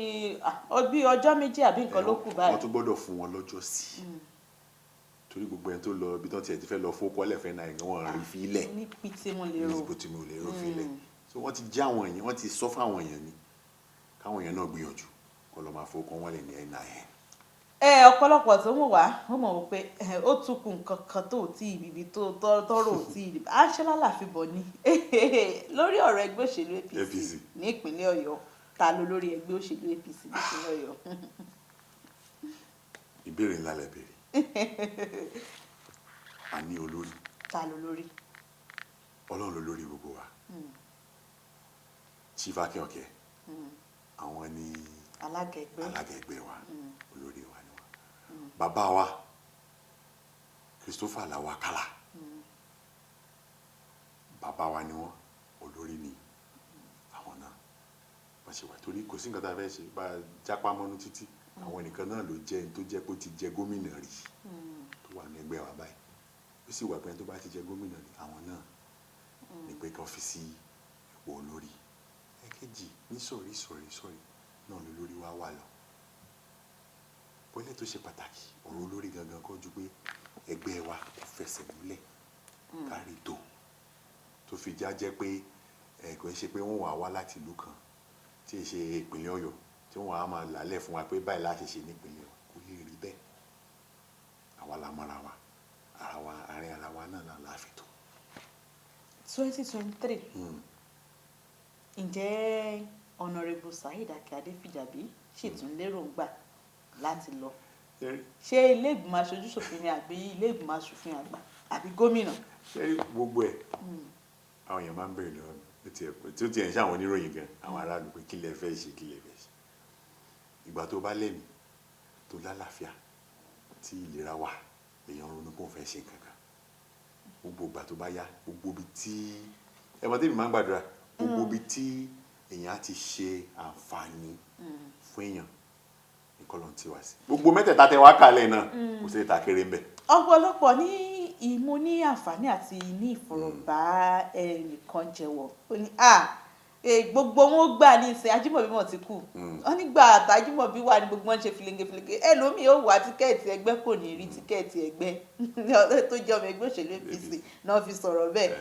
bí ọjọ́ 2 àbí nǹkan ló kù báyìí. Wọ́n tún gbọ́dọ̀ fún wọn lọ́jọ́ sí i, torí gbogbo ẹni tó lọ ibi tó tiẹ̀ ti fẹ́ lọ fowókọ́lẹ̀ fẹ́ náà, wọ́n rí fílẹ̀. Ní pété mo lè rò. Ní bó ti mo lè rò fílẹ̀. So wọ́n ti já àwọn èèyàn, wọ́n ti sọ fún àwọn èèyàn ni káwọn èèyàn náà gbìyànjú kó lọ máa fowókọ́ wọn lẹ̀ ní NIN. Ẹ ọ̀pọ̀lọpọ̀ tó ń wò wá, wọ́n mọ̀ wípé ó tún kù nǹkan kan tó tí ibi tó tọ́rọ̀ ò tí ì à ń ṣe lálàáfíà bọ̀ ni lórí ọ̀rọ̀ ẹgbẹ́ òṣèlú APC APC. ní ìpínlẹ̀ Ọ̀yọ́. Ta ló lórí ẹgbẹ́ òṣèlú APC nípínlẹ̀ Ọ̀yọ́? Ìbéèrè ńlá lẹ béèrè. A ní olórí. Ta ló lórí? Ọlọ́run ló lórí gbogbo wa. Chief Akin-Ọ̀kẹ́, àwọn ní alága ẹgbẹ́. Alága ẹgbẹ́ wa, olórí wa ni wọn. Bàbá wa Christopher Alao Akala, bàbá wa ni wọ́n, olórí ni àwọn náà wọ́n ṣe wà, torí kò sí nǹkan tá a fẹ́ ṣe bá a jápá mọ́nú títí. Àwọn nìkan náà ló jẹ́ ẹni tó jẹ́ pé ó ti jẹ gómìnà rí tó wà ní ẹgbẹ́ wa báyìí. Ó sì wà pé ẹni tó bá ti jẹ gómìnà rí, àwọn náà ní pé kí wọ́n fi sí ipò olórí. Ẹ̀kejì ní sọ̀rí sọ̀rí sọ̀rí náà lólórí wa wà lọ. Bọ́lẹ̀ tó ṣe pàtàkì, ọ̀rọ̀ olórí gangan kọ́ ju pé ẹgbẹ́ wa kò fẹsẹ̀ múlẹ̀ kárí tó fi já jẹ́ pé ẹ kò ń ṣe pé wọ́n wà wá láti ìlú kan tí ì ṣe ìpínlẹ̀ Ọ̀yọ́, tí wọ́n á máa làálẹ̀ fún wa pé báyìí la ṣe ṣe nípínlẹ̀ wa. Kò lè rí bẹ́ẹ̀. Àwa la mọ́ra wa, ara wa, àárín ara wa náà la fi tó. 2023, ǹjẹ́ Honourable Saheed Akinade Fìjàbí ṣì tún lérògbà láti lọ? Ṣé ilé ìgbìmọ̀ aṣojú-ṣòfin ni, àbí ilé ìgbìmọ̀ aṣòfin àgbà, àbí gómìnà? Ṣé gbogbo ẹ̀, àwọn èèyàn máa ń bèrè lọ́wọ́ mi tí ó tiẹ̀ ń ṣe àwọn oníròyìn gan, àwọn aráàlú, pé kí lẹ fẹ́ ṣe, kí lẹ fẹ́ ṣe. Ìgbà tó bá lẹ́mìí tó lálàáfíà, tí ìlera wà, èèyàn ronú kó fẹ́ ṣe nǹkan kan. Gbogbo ìgbà tó bá yá, gbogbo ibi tí ẹ mọ̀ tẹ́mi máa ń gbàdúrà, gbogbo ibi tí èèyàn á ti ṣe àǹfààní fún èèyàn ní kọ́lọ́n tí wá sí. Gbogbo mẹ́tẹ̀ẹ̀ta tẹ wá kálẹ̀ náà, kò sí ìta kéré ń bẹ̀. Ọ̀pọ̀lọpọ̀ ní ìmú ní àǹfààní àti ní ìfọ̀rọ̀bá ẹnìkan jẹ́wọ́, ó ní gbogbo wọn gbà ní ìsìn Ajímọ̀bí mọ̀ ti kú. Wọ́n nígbà àtàjímọ̀bí wà ní gbogbo wọn ṣe filenge filenge, ẹlòmíì ó wá ticket ẹgbẹ́, kò ní rí ticket ẹgbẹ́ tó jẹ́ ọmọ ẹgbẹ́ òṣèlú APC náà fi sọ̀rọ̀ bẹ́ẹ̀.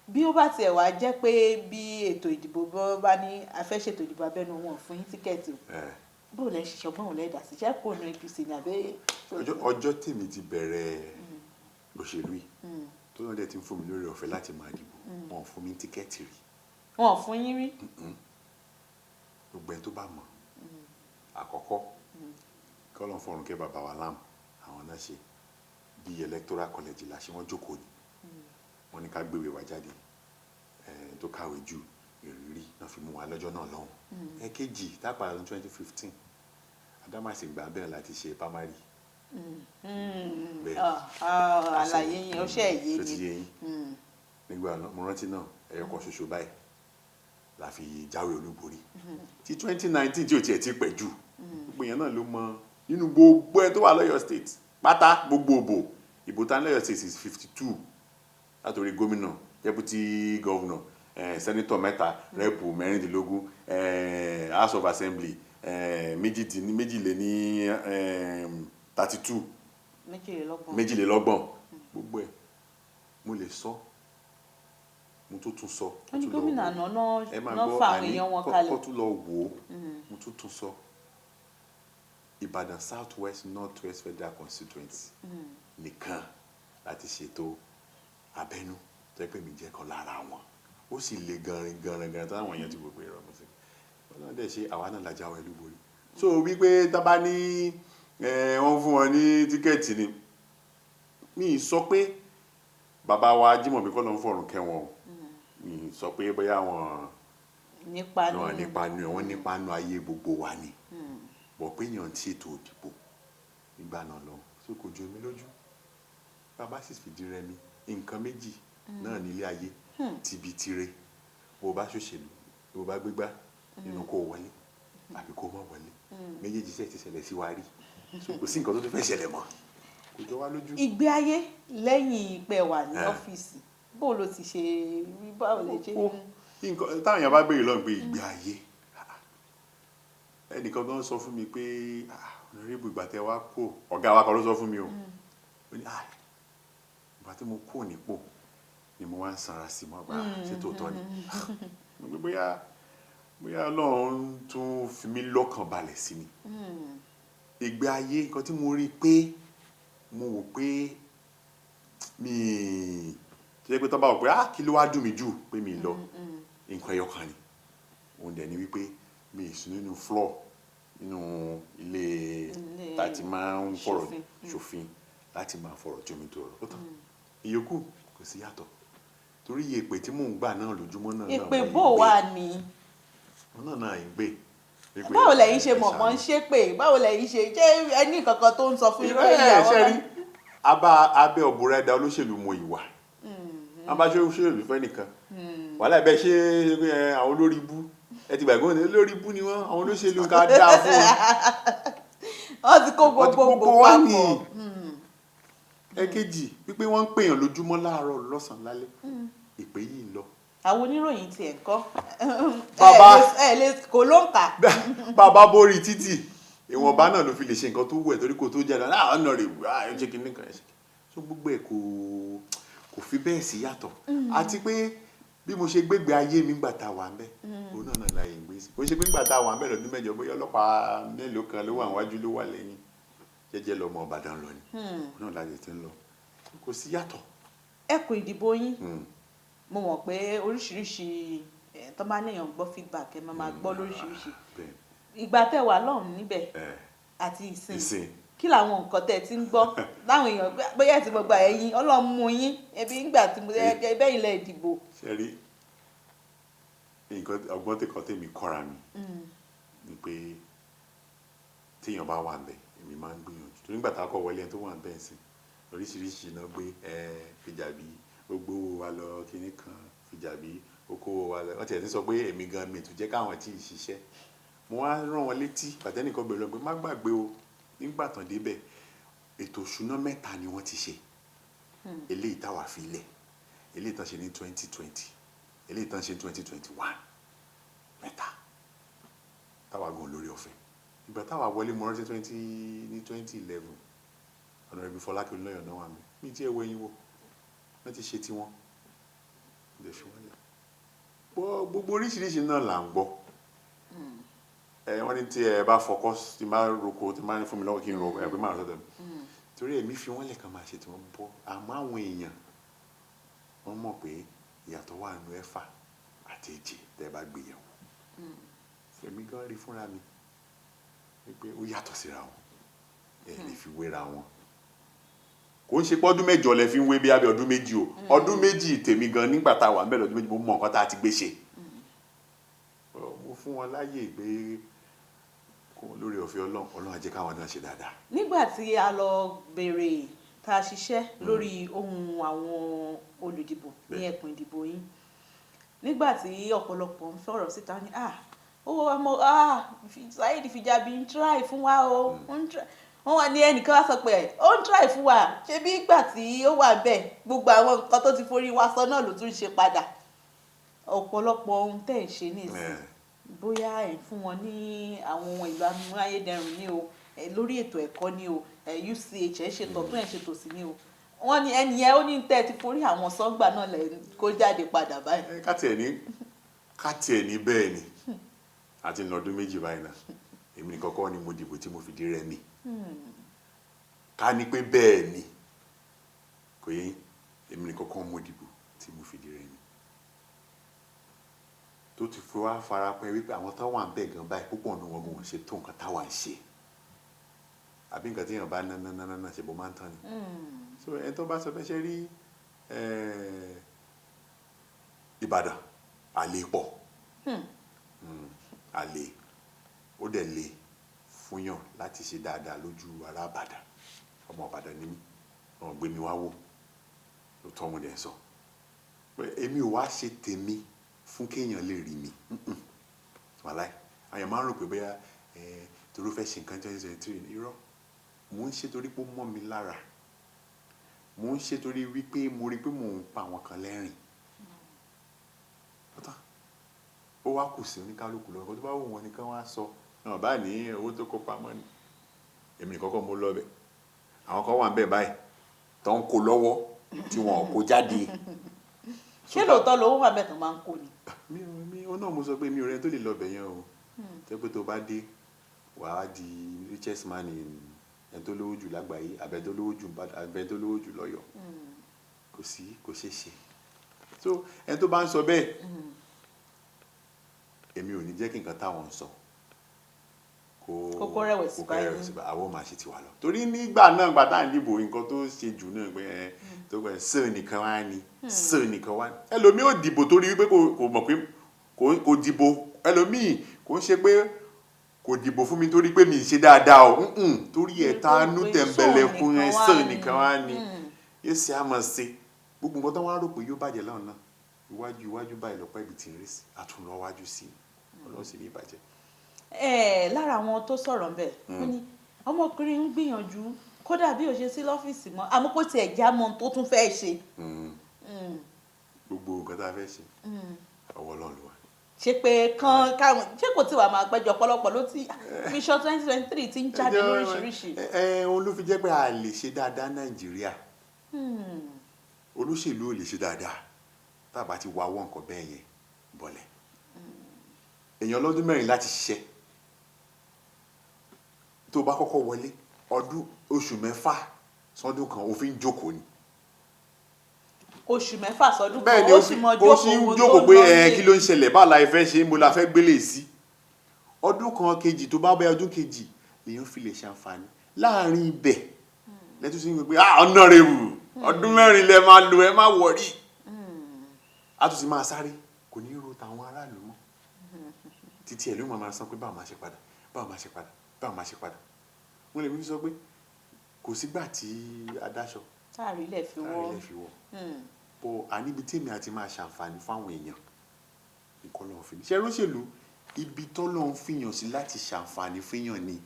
Bí ó bá tiẹ̀ wá jẹ́ pé bí ètò ìdìbò bá ní a fẹ́ ṣètò ìdìbò abẹ́nú, wọn fún yín ticket, bó lẹ ṣe ṣọgbọ́n òun lẹ́dà sí, ṣé kò nu APC ní àbẹ́? Ọjọ́ tèmi ti bẹ̀rẹ̀ òṣèlú yìí, tó náà dẹ̀ ti ń fún mi lórí ọ̀fẹ́ láti máa dìbò, wọn ò fún mi ticket rí. Wọn ò fún yín rí? Gbogbo ẹni tó bá mọ̀, àkọ́kọ́, kọ́lọ́n fọ̀run kẹ́ bàbá wa Lam, àwọn náà ṣe bí electoral college la ṣe. Wọ́n jókòó ni, wọ́n ní ká gbéwèé wa jáde, tó kàwé jù, ìrírí náà fi mú wa lọ́jọ́ náà lọ́hùn. Ẹ̀kejì tápà lọ́dún 2015, Adámàsìngbà bẹ̀rẹ̀ láti ṣe primary. Bẹ́ẹ̀. Àlàyé yẹn ó ṣe yé. Tó ti ni yé yín. Nígbà náà, mo rántí náà, ẹyọ kan ṣoṣo báyìí la fi jáwé olúborí. Tí 2019 tí ò tiẹ̀ ti pẹ̀ jù, gbogbo èèyàn náà ló mọ nínú gbogbo ẹ tó wà lọ́yọ̀ State pátá, gbogbo ìbò tá ní lọ́yọ̀ State is 52, látòrí gómìnà, deputy governor, senator 3, rep 16, House of Assembly méjìléní 32. 22. 22. Gbogbo ẹ̀ mo lè sọ, mo tún tún sọ. Wọ́n ní gómìnà àná Ẹ máa náà gbọ́, fa àwọn àní èèyàn wọn kalẹ̀. Kọ́ tún lọ wò ó, mo tún tún sọ, Ìbàdàn South West, North West Federal Constituency nìkan láti ṣètò abẹ́nú tó yẹ pé mi jẹ́ kan lára wọn. Ó sì le ganrin ganrin ganrin táwọn èèyàn ti wò pé irọ́ mo sì wọn náà dẹ̀ ṣe, àwa náà la jáwé olúborí. So wípé tá bá ní wọ́n fún wọn ní ticket ni, mi ì sọ pé bàbá wa Ajímọ̀bí, kọ́ ló ń fọ̀rùn kẹ́ wọn o, mi ì sọ pé bóyá wọn nípa wọn nínú nípa nu wọn, nípa nu ayé gbogbo wa ni bọ̀ pé èèyàn ń ṣètò òdìbò nígbà náà lọ, so kò jọ mí lójú. Bàbá sì fìdí rẹmi, nǹkan méjì náà nílé ayé, tìbí tire. Bó o bá ṣòṣèlú, bó o bá gbégbá nínú, kó o wọlé àbí kó o má wọlé, méjèèjì ṣe ti ṣẹlẹ̀ sí wa rí. So kò sí nǹkan tó tún fẹ́ ṣẹlẹ̀ mọ́, kò jọ wá lójú. Ìgbé ayé lẹ́yìn ìpẹ́ wà ní ọ́fíìsì, bó ló ti ṣe rí? Báwo lè ṣe? Ó nǹkan táwọn èèyàn bá béèrè lọ́rùn pé ìgbé ayé, ẹnìkan gan sọ fún mi pé, "Honorable, ìgbà tẹ wá kó," ọ̀gá wa kan ló sọ fún mi o, ó ní, "Ìgbà tí mo kúrò nípò ni mo wá ń sanra sí mọ́ gbà." Ṣé tòótọ́ ni? Mo gbé bóyá Ọlọ́run tún fi mí lọ́kàn balẹ̀ sí ni. Ìgbé ayé, nǹkan tí mo rí pé mo wò pé mi tó jẹ́ pé tó bá wò pé, kí ló wá dùn mí jù pé mi lọ, nǹkan ẹyọ kan ni. Òun dẹ̀ ni wípé mi ì sí nínú floor, nínú ilé Ilé tá a ti máa ń fọ̀rọ̀ ṣòfin. Ṣòfin láti máa fọ̀rọ̀ jómi tó rọ̀. Ó tán, ìyókù kò sí yàtọ̀, torí iye èpè tí mò ń gbà náà lójúmọ́ náà náà Ìpè wọ́n bó ń gbé. wà ní? Wọn náà náà ń gbé. Wípé Báwo lẹ̀yin ṣe ẹ mọ̀ mọ́ ń ṣàánú. ṣépè? Báwo lẹ̀yin ṣe ṣé ẹni kankan tó ń sọ fún yín Irọ́ pé ẹ̀ ìyàwó ṣe bá rí. Abá abẹ́ ọ̀bùrẹ́dà olóṣèlú mo ìwà wọn bá ṣe òṣèlú fẹ́ nìkan wàhálà ẹ̀bẹ̀ ṣe ẹ, àwọn olórí ibú, ẹ ti gbàgbé wọn ní olórí ibú ni wọn, àwọn olóṣèlú ká dáa fún wọn. Wọ́n ti kó Wọ́n ti gbogbo gbogbo wa ní. papọ̀. Ẹ̀kejì, wípé wọ́n ń pèèyàn lójúmọ́, láàárọ̀, lọ́sàn-án, lálẹ́, ìpè yìí ń lọ. Àwọn oníròyìn tiẹ̀ ń kọ́? Bàbá. Ẹ lè kó ló ń kà. Bàbá borí títì, ìwọ̀nba náà ló fi lè ṣe nǹkan tó wù ẹ́, torí kò tó jáde náà ọ̀nà rẹ̀ wù á ṣe kí nìkan ẹ̀ ṣe. So gbogbo ẹ̀ kò fi bẹ́ẹ̀ sí yàtọ̀. Àti pé bí mo ṣe gbégbé ayé mi gbà tá a wà ń bẹ̀, òun náà náà láyé ń gbé sí. Kò ṣe pé gbà tá a wà ń bẹ̀ lọ́dún 8, bóyá ọlọ́pàá mélòó kan ló wà níwájú, ló wà lẹ́yìn. Jẹ́jẹ́ lọmọ Ìbàdàn lọ ni, òun náà láyé ti ń lọ, kò sí yàtọ̀. Ẹkùn ìdìbò yín, mo mọ̀ pé oríṣiríṣi ẹ̀ tó bá léèyàn gbọ́ feedback, ẹ máa máa gbọ́ lóríṣiríṣi. Ìgbà tẹ́ wà lọ́hùn níbẹ̀ àti ìsìn, Ìsìn. kí làwọn nǹkan tẹ́ ti ń gbọ́ láwọn èèyàn bóyá ẹ ti gbọ́ gba ẹ̀yin Ọlọ́run mú yín ẹbí ńgbà tí mo ẹ bẹ́yìn lẹ ìdìbò? Ṣe rí nǹkan ọgbọ́n tí kan tèmi kọ́ra mi ni pé téèyàn bá wà ńbẹ̀, èmi máa ń gbìyànjú, torí nígbà tá a kọ́ wọlé, ẹni tó wà ńbẹ̀ sí oríṣiríṣi iná gbé ẹ Fìjàbí, ó gbówó wa lọ kinní kan, Fìjàbí ó kówó wa lọ. Wọ́n tiẹ̀ ti sọ pé èmi gan mi tún jẹ́ káwọn tí ì ṣiṣẹ́. Mo wá rán wọn létí pàtẹ́nìkan bẹ̀rẹ̀ lọ pé má gbàgbé o, nígbà tán débẹ̀, ètò ìṣúná mẹ́ta ni wọ́n ti ṣe: eléyìí táwa fi lẹ̀, eléyìí tán ṣe ní 2020, eléyìí tán ṣe ní 2021. Mẹ́ta táwa gan lórí ọ̀fẹ́. Ìgbà táwa wọlé, mo rántí ní 2011, Honourable Fọlákẹ́ Olúnlọ́yọ̀ náà wà mí mi tí ẹ wọ ẹyin wò, wọ́n ti ṣe tiwọn, lè fi wọ́n lẹ̀. Gbogbo oríṣiríṣi náà là ń gbọ́. Ẹ wọ́n ní tí ẹ bá fọkọ́, tí máa roko, tí máa ní fún mi lọ́wọ́ kí n ro ẹ pé máa rọ sọ́dọ̀ mi, torí èmi fi wọ́n lẹ̀ kàn máa ṣe tí wọ́n bọ́. Àmọ́ àwọn èèyàn wọ́n mọ̀ pé ìyàtọ̀ wà nínú ẹ̀fà àti èjì tẹ́ ẹ bá gbé yẹ̀wò. Èmi gan rí fúnra mi wípé ó yàtọ̀ síra wọn, ẹ lè fi wéra wọn. Kò ń ṣe pé ọdún 8 lẹ fi ń wé bí abẹ́ ọdún 2 o. Ọdún 2 tèmi gan, nígbà tá a wà ń bẹ̀ lọ́dún 2, mo mọ nǹkan tá a ti gbé ṣe. Mo fún wọn láyè pé kó lórí ọ̀fẹ́ Ọlọ́run, Ọlọ́run á jẹ́ káwọn náà ṣe dáadáa. Nígbà tí a lọ béèrè, tá a ṣiṣẹ́ lórí ohun àwọn olùdìbò ní ẹkùn ìdìbò yín, nígbà tí ọ̀pọ̀lọpọ̀ ń sọ̀rọ̀ síta ní, "Ah, ó ọmọ, ah, Saheed Fìjàbí ń try fún wa o, ń try." Wọ́n wá ní ẹnìkan wá sọ pé ó ń try fún wa, ṣé bí ìgbà tí ó wà bẹ́ẹ̀, gbogbo àwọn nǹkan tó ti forí wa sọ náà ló tún ṣe padà. Ọ̀pọ̀lọpọ̀ ohun tẹ́ ẹ̀ ń ṣe nísìnyí, bóyá ẹ̀ ń fún wọn ní àwọn ohun èlò amáyédẹrùn ní o, lórí ètò ẹ̀kọ́ ní o, UCH ẹ̀ ṣe tọ̀tún, ẹ̀ ṣe tòsì ní o, wọ́n ní ẹni yẹn ó ní tẹ́ ẹ ti forí àwọn sọ́gbà náà lẹ̀ kó jáde padà báyìí. Ká tiẹ̀ ní bẹ́ẹ̀ ni, àti ní ọdún 2 báyìí náà, èmi nìkan kọ́ ni mo dìbò tí mo fìdí rẹmi. Ká ní pé bẹ́ẹ̀ ni, kò yé yín, èmi nìkan kọ́ mo dìbò tí mo fìdí rẹmi, tó ti fi wá fara pẹ́ wípé àwọn tó wà ń bẹ̀ gan báyìí, púpọ̀ nínú wọn gan wọ́n ṣe tó nǹkan táwa ń ṣe, àbí nǹkan tí èèyàn bá ná ná ná ná ná ṣe bó máa ń tán ni. So ẹni tó bá sọ fẹ́ ṣe rí Ìbàdàn, àlè pọ̀. Àlè ó dẹ̀ le fún yàn láti ṣe dáadáa lójú ará Ìbàdàn. Ọmọ Ìbàdàn ni mí, wọn gbé mi wá wò ló tọ́ wọn dẹ̀ sọ pé èmi ò wá ṣe tèmi fún kéèyàn lè rí mi. Wàláì, àwọn èèyàn máa ń rò pé bóyá torí ó fẹ́ ṣe nǹkan 2023. Irọ́, mò ń ṣe torí pé ó mọ́ mi lára. Mò ń ṣe torí wípé mo rí pé mò ń pa àwọn kan lẹ́rìn. Ọ̀tá ó wá kù sí oníkálukú lọ́wọ́, tó bá wù wọ́n ní kí wọ́n á sọ náà bá ní owó tó kó pamọ́ ni. Èmi nìkan kọ́ mo lọ bẹ̀, àwọn kan wà ń bẹ̀ báyìí tó ń kó lọ́wọ́ tí wọn ò kó jáde. Ṣé lóòótọ́ lówó wà bẹ́ẹ̀ tó máa ń kó ni? Mi ò mi ò náà mo sọ pé mi ò rẹ́ni tó lè lọ bẹ̀ yẹn o. Tẹ́ pé tó bá dé, wàá di richest man in, ẹni tó lówó jù lágbàáyé, àbẹ tó lówó jù, àbẹ tó lówó jù lọ́yọ̀ọ́. Kò sí, kò ṣeé ṣe. So ẹni tó bá ń sọ bẹ́ẹ̀, èmi ò ní jẹ́ kí nǹkan táwọn ń sọ kó rẹ̀wẹ̀sì kó bá yín. Rẹ̀wẹ̀sì bá àwọn, máa ṣe tiwa lọ, torí nígbà náà, gbà tá à ń dìbò, nǹkan tó ṣe jù náà pé ẹ tó pé sèé nìkan wá ní, sèé nìkan wá ní. Ẹlòmíì ò dìbò torí wípé kò mọ̀ pé kò dìbò. Ẹlòmíì kò ń ṣe pé Kò dìbò fún mi torí pé mi ń ṣe dáadáa o, torí ẹ̀ tanú Pé tẹ̀m̀bẹ̀lẹ̀kun sóun ẹ̀ nìkan wá sàn ni. nìkan wá ni yóò ṣe àmọ̀ ṣe gbogbo nǹkan tó wá rò pé yóò bàjẹ́ lọ́nà náà, iwájú iwájú báyìí lọ́pọ̀ ibi tí ń rí sí, àtúnlọ́wájú sí i, Ọlọ́run sì ní ìbàjẹ́. Ẹ lára àwọn tó sọ̀rọ̀ ńbẹ̀, ó ní ọmọkùnrin ń gbìyànjú, kódà bí ó ṣe sí lọ́fíìsì mọ́, àmọ́ kó tiẹ̀ já mọ́ ohun tó tún fẹ́ ṣe. Gbogbo nǹkan tá a fẹ́ ṣe, ọwọ́ Ọlọ́run ló wà. Ṣe pé kan káwọn ṣé kò tí wàá máa gbẹ́jọ́ ọ̀pọ̀lọpọ̀ ló ti Vision 2023 ti ń jáde lóríṣiríṣi. Ẹ ẹ, òun ló fi jẹ́ pé a lè ṣe dáadáa Nàìjíríà, olóṣèlú ò lè ṣe dáadáa tá a bá ti wá wọ́n nǹkan bẹ́ẹ̀ yẹn bọ̀lẹ̀. Èèyàn lọ́dún 4 láti ṣiṣẹ́, tó bá kọ́kọ́ wọlé, ọdún oṣù 6 sọ́dún kan, òfin jókòó ni. Oṣù 6 sọdún Bẹ́ẹ̀ kan ni. ó sì mọ Ó sì ń jókòó jókòó pé ẹ kí ló ń ṣẹlẹ̀, báwo la fẹ́ ṣe é, mo la fẹ́ gbélé sí. Ọdún kan kejì tó bá bẹ, ọdún kejì lèèyàn fi lè ṣàǹfààní láàrin ibẹ̀ lẹ́tọ́ sí pé, ah, honourable, ọdún 4 lẹ máa lò, ẹ má worry. A tún ti máa sáré, kò ní ro tàwọn aráàlú mọ́, títí ẹ̀ ló máa sọ pé báwo máa ṣe padà, báwo máa ṣe padà, báwo máa ṣe padà. Wọ́n lè fi sọ pé kò sígbà tí adáṣọ táàrí ilẹ̀ fi táàrí wọ́ lè fi wọ́ bọ́ àníbi tí èmi àti máa ṣàǹfààní fáwọn èèyàn nǹkan lọ́wọ́ fi ní ṣe róṣèlú, ibi tọ́lọ́run fìyàn sí láti ṣàǹfààní fìyàn ni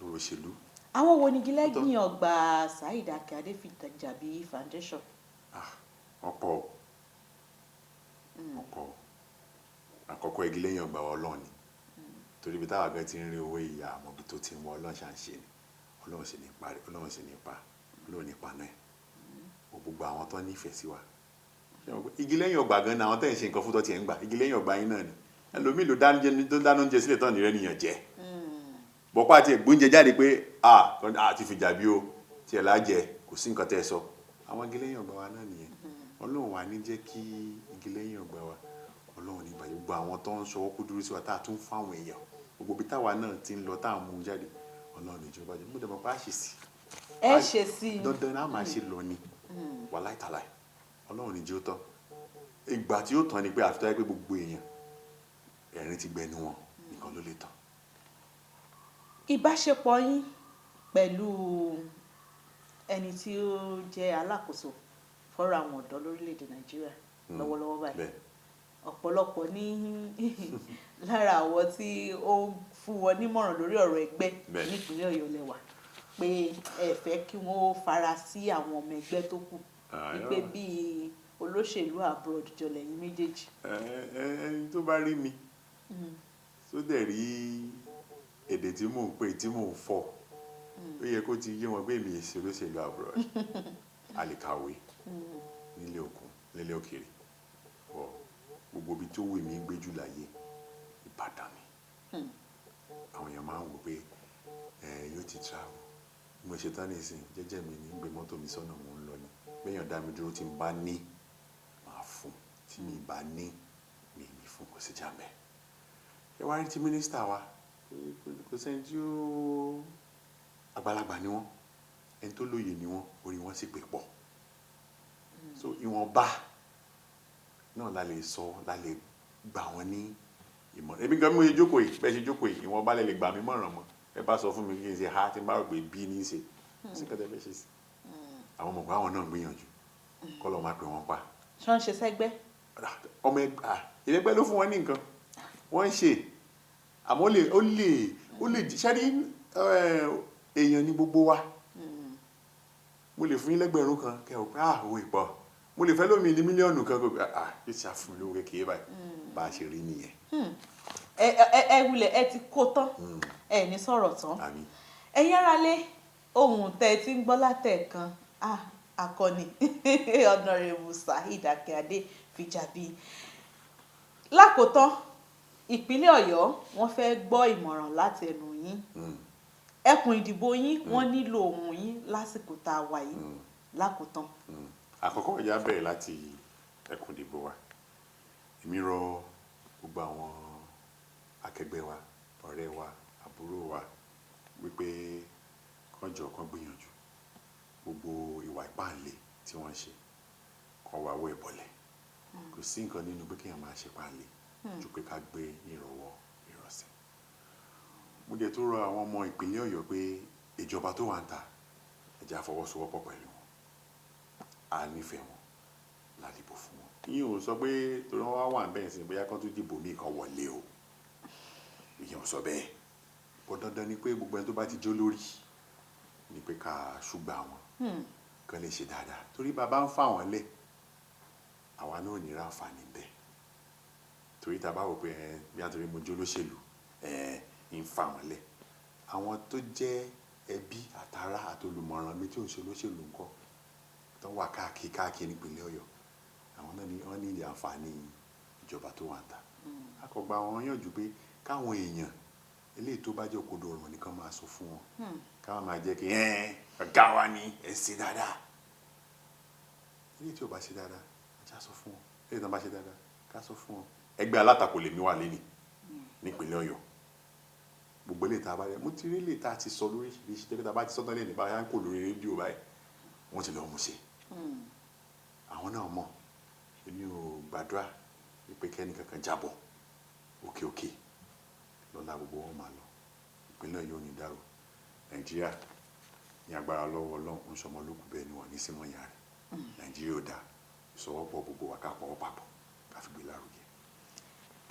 òṣèlú. Àwọn wo ni gílẹ́gbìn ọgbà Saheed Akin Adéfìjàbí Foundation? Ah, ọ̀pọ̀ ọ̀pọ̀. Àkọ́kọ́, igi lẹ́yìn ọgbà wa, Ọlọ́run ni, torí ibi táwa gan ti ń rí owó ìyá, àmọ́ ibi tó ti ń wọ, Ọlọ́run ṣà ń ṣe ni, Ọlọ́run sì ní parí, Ọlọ́run sì ní pa, Ọlọ́run ní paná ẹ̀. Gbogbo àwọn tó nífẹ̀ẹ́ sí wa, ṣé wọn pé igi lẹ́yìn ọgbà gan ni àwọn tẹ̀ ń ṣe nǹkan fún tó tiẹ̀ ń gbà, igi lẹ́yìn ọgbà yín náà ni. Ẹlòmíì ló dáná oúnjẹ sílẹ̀ tán ní rẹ́ nìyàn jẹ́ bọ́pá àti ẹ̀gbóúnjẹ jáde pé a ti fìjà bí o tiẹ̀ lájẹ, kò sí nǹkan tẹ́ ẹ sọ. Àwọn igi lẹ́yìn ọgbà wa náà nìyẹn. Ọlọ́run wa ní jẹ́ kí igi lẹ́yìn ọgbà wa, Ọlọ́run ní ìbàjẹ́. Gbogbo àwọn tó ń ṣọwọ́ kú dúró sí wa, tá a tún fáwọn èèyàn, gbogbo ibi táwa náà ti ń lọ, tá a mú un jáde, Ọlọ́run ìjọba jẹ́ mo dẹ̀ mọ̀ pé a ṣe sí. Ẹ ṣe sí i. Dandan náà máa ṣe lọ ni, wàláì tàláì, Ọlọ́run ní jẹ́ ó tán. Ìgbà tí ó tán ni pé àfi tó yẹ pé gbogbo èèyàn ẹ̀rín ti gbẹnu wọn nìkan ló lè tán. Ìbáṣepọ̀ yín pẹ̀lú ẹni tí ó jẹ́ alákòóso fọ́rọ̀ àwọn ọ̀dọ́ lórílẹ̀‐èdè Nàìjíríà lọ́wọ́lọ́wọ́ báyìí, ọ̀pọ̀lọpọ̀ ní lára àwọn tí ó ń fún wọn nímọ̀ràn lórí ọ̀rọ̀ ẹgbẹ́ nípínlẹ̀ Ọ̀yọ́ lẹ́wà pé ẹ fẹ́ kí wọ́n fara sí àwọn ọmọ ẹgbẹ́ tó kù, wípé bíi olóṣèlú abroad jọ lẹ́yìn méjèèjì. Ẹni tó bá rí mi tó dẹ̀ rí èdè tí mò ń pè, tí mò ń fọ̀, ó yẹ kó ti yé wọn pé èmi èsì olóṣèlú abroad. A lè kàwé nílé òkun, nílé òkèèrè bọ̀, gbogbo ibi tó wù mí gbé jù láyé, Ìbàdàn ni. Àwọn èèyàn máa ń wò pé ẹ yóò ti travel. Bí mo ṣe tán nísìn, jẹ́jẹ́ mi ní gbé mọ́tò mi sọ́nà, mò ń lọ ni. Béèyàn dá mi dúró, tí n bá ní màá fún, tí mi bá ní mi ní fún, kò sí jàmbẹ́. Ẹ wá rí ti mínísítà wa, kò sẹ́ni tí ó àgbàlagbà ni wọ́n, ẹni tó lóye ni wọ́n, orí wọn sì pé pọ̀. So ìwọ̀nba náà la lè sọ, la lè gbà wọ́n ní ìmọ̀ràn. Èmi gan bí mo ṣe jókòó yìí, bẹ́ẹ̀ ṣe jókòó yìí, ìwọ̀nba lè gbà mí mọ̀ràn mọ́. Ẹ bá sọ fún mi kí n ṣe ha, tí n bá rò pé bí ní í ṣe, kò sí nǹkan tẹ́ fẹ́ ṣe sí. Àwọn ọmọ ọ̀gá àwọn náà ń gbìyànjú, kọ́ lọ́ọ́ máa pè wọ́n pa. Ṣé wọ́n ń ṣe sẹ́gbẹ́? Ọmọ ẹgbẹ́ ìrẹ́gbẹ́ ló fún wọn ní nǹkan wọ́n ń ṣe, àmọ́ ó lè ṣẹ́rí èèyàn ní gbogbo wa. Mo lè fún yín lẹ́gbẹ̀rún kan kẹ́ ò pé ah, owó ìpọ̀. Mo lè fẹ́ lómi ní 1 mílíọ̀nù kan kó pé ah, yóò ṣe àfún mi lówó kékeré báyìí. Bá a ṣe rí nìyẹn. Ẹ ẹ ẹ wulẹ̀ ẹ ti kó tán, ẹ ní sọ̀rọ̀ tán. Àmín. Ẹ̀yin aráalé, ohun tẹ́ ẹ ti ń gbọ́ látẹ̀ẹ̀kan, ah, akọni Honourable Saheed Akin Fìjàbí. Lákòótán, ìpínlẹ̀ Ọ̀yọ́, wọ́n fẹ́ gbọ́ ìmọ̀ràn láti ẹnu yín. Ẹkùn ìdìbò yín, wọ́n nílò ohùn yín lásìkò tá a wà yìí. Lákòótán. Àkọ́kọ́, ìjà bẹ̀rẹ̀ láti ẹkùn ìdìbò wa. Èmi rọ gbogbo àwọn akẹgbẹ́ wa, ọ̀rẹ́ wa, àbúrò wa wípé kán jọ̀ọ́, kán gbìyànjú, gbogbo ìwà ìpáǹle tí wọ́n ń ṣe, kán wá wọ́ ìbọ̀lẹ̀. Kò sí nǹkan nínú pé kéèyàn máa ṣe páǹle ju pé ká gbé nírọ̀wọ́ ìrọ̀sẹ̀. Mo dẹ̀ tó rọ àwọn ọmọ ìpínlẹ̀ Ọ̀yọ́ pé ìjọba tó wà ń ta, ẹ jẹ́ á fọwọ́sowọ́pọ̀ pẹ̀lú wọn. A nífẹ̀ẹ́ wọn, la dìbò fún wọn. Ìyẹn ò sọ pé torí wọ́n wá wà níbẹ̀ sí bóyá kán tún dìbò míì kan wọlé o. Ìyẹn ò sọ bẹ́ẹ̀. Bọ́ dandan ni pé gbogbo ẹni tó bá ti jó lórí ni pé ká ṣùgbà wọn, kán lè ṣe dáadáa. Torí bàbá ń fà wọ́n lẹ̀, àwa náà ò ní ráǹfààní bẹ́ẹ̀. Torí tá a bá wò pé ẹ bí a torí mo jó lóṣèlú, ẹ ń fà wọ́n lẹ̀. Àwọn tó jẹ́ ẹbí àtàrà àtolùmọ̀ràn mi tí ò ń ṣe olóṣèlú ńkọ́, tó wà káàkiri káàkiri nípínlẹ̀ Ọ̀yọ́, àwọn náà ní wọ́n ní àǹfààní ìjọba tó wà ń ta. A kò gba wọn yànjú pé káwọn èèyàn eléyìí tó bá jẹ́ òkodo ọ̀rọ̀ nìkan máa sọ fún wọn. Káwọn máa jẹ́ kí ẹ ọ̀gá wa ni ẹ ṣe dáadáa. Eléyìí tí ò bá ṣe dáadáa, ẹ já sọ fún wọn. Eléyìí tó bá ṣe dáadáa, ká sọ fún wọn. Ẹgbẹ́ alátakò lèmi wà lénìí nípínlẹ̀ Ọ̀yọ́. Gbogbo eléyìí tá a bá rẹ, mo ti rí eléyìí tá a ti sọ lóríṣiríṣi, tẹ́lẹ̀ tá a bá ti sọ́tàn lẹ́nu báyìí, à ń kó lórí rédíò báyìí, wọ́n ti lọ mú ṣe. Àwọn náà mọ̀, èmi ò gbàdúrà wípé kẹ́ni kankan jábọ̀ òkè òkè lọ́la gbogbo wọn máa lọ. Ìpínlẹ̀ Ọ̀yọ́ ò ní dàrú. Nàìjíríà ní agbára lọ́wọ́ Ọlọ́run ń sọmọ lókù bẹ́ẹ̀ ni wọ́n ní símọ́ ìyá rẹ̀. Nàìjíríà ò dáa, ìsọwọ́pọ̀ gbogbo wa ká pọ̀wọ́ papọ̀ ká fi gbé lárugẹ.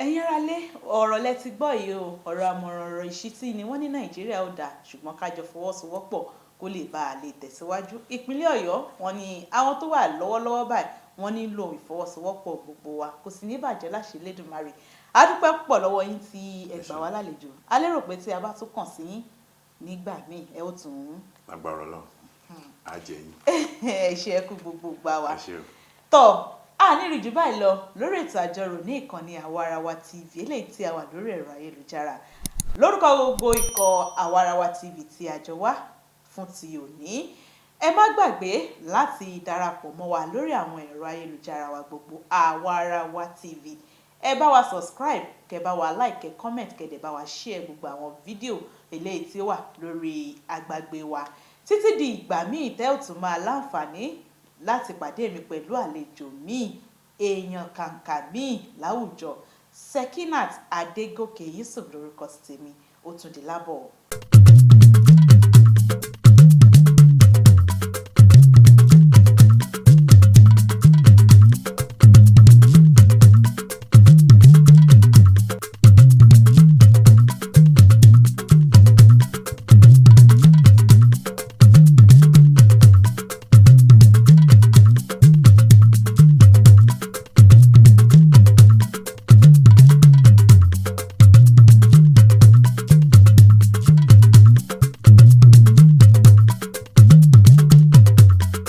Ẹ̀yin aráalé, ọ̀rọ̀ lẹ ti gbọ́ yìí o. Ọ̀rọ̀ àmọ̀ràn, ọ̀rọ̀ ìṣítí ni. Wọ́n ní Nàìjíríà ò dáa, ṣùgbọ́n ká jọ fọwọ́sowọ́pọ̀ kó lè bá a lè tẹ̀síwájú. Ìpínlẹ̀ Ọ̀yọ́, wọ́n ní àwọn tó wà lọ́wọ́lọ́wọ́ báyìí, wọ́n nílò ìfọwọ́sowọ́pọ̀ gbogbo wa. Kò sì ní bàjẹ́ láṣẹ Elédùmarè. A dúpẹ́ púpọ̀ lọ́wọ́ yín tí ẹ gbà wá lálejò. A lérò pé tí a bá tún kàn sí yín nígbà míì, ẹ ó tún. Lágbára Ọlọ́run, á jẹ yín. Ẹ ṣe, ẹ kú gbogbo gbà wá. Ẹ ṣé o. Tọ́ a ní ìrìjú báyìí lọ lórí ètò àjọrò ní ìkànnì Àwarawa TV eléyìí tí a wà lórí ẹ̀rọ ayélujára. Lórúkọ gbogbo ikọ̀ Àwarawa TV tí a jọ wá fún ti òní, ẹ má gbàgbé láti darapọ̀ mọ́ wa lórí àwọn ẹ̀rọ ayélujára wa gbogbo, Àwarawa TV. Ẹ bá wa subscribe, kẹ bá wa like, kẹ comment, kẹ dẹ̀ bá wa share gbogbo àwọn fídíò eléyìí tí ó wà lórí agbágbé wa. Títí di ìgbà míì tẹ́ ò tún máa láǹfààní láti pàdé mi pẹ̀lú àlejò míì, èèyàn kàǹkà míì láwùjọ, Sekinat Adégòkè Yusuf lórúkọ tèmi. Ó tún di lábọ̀.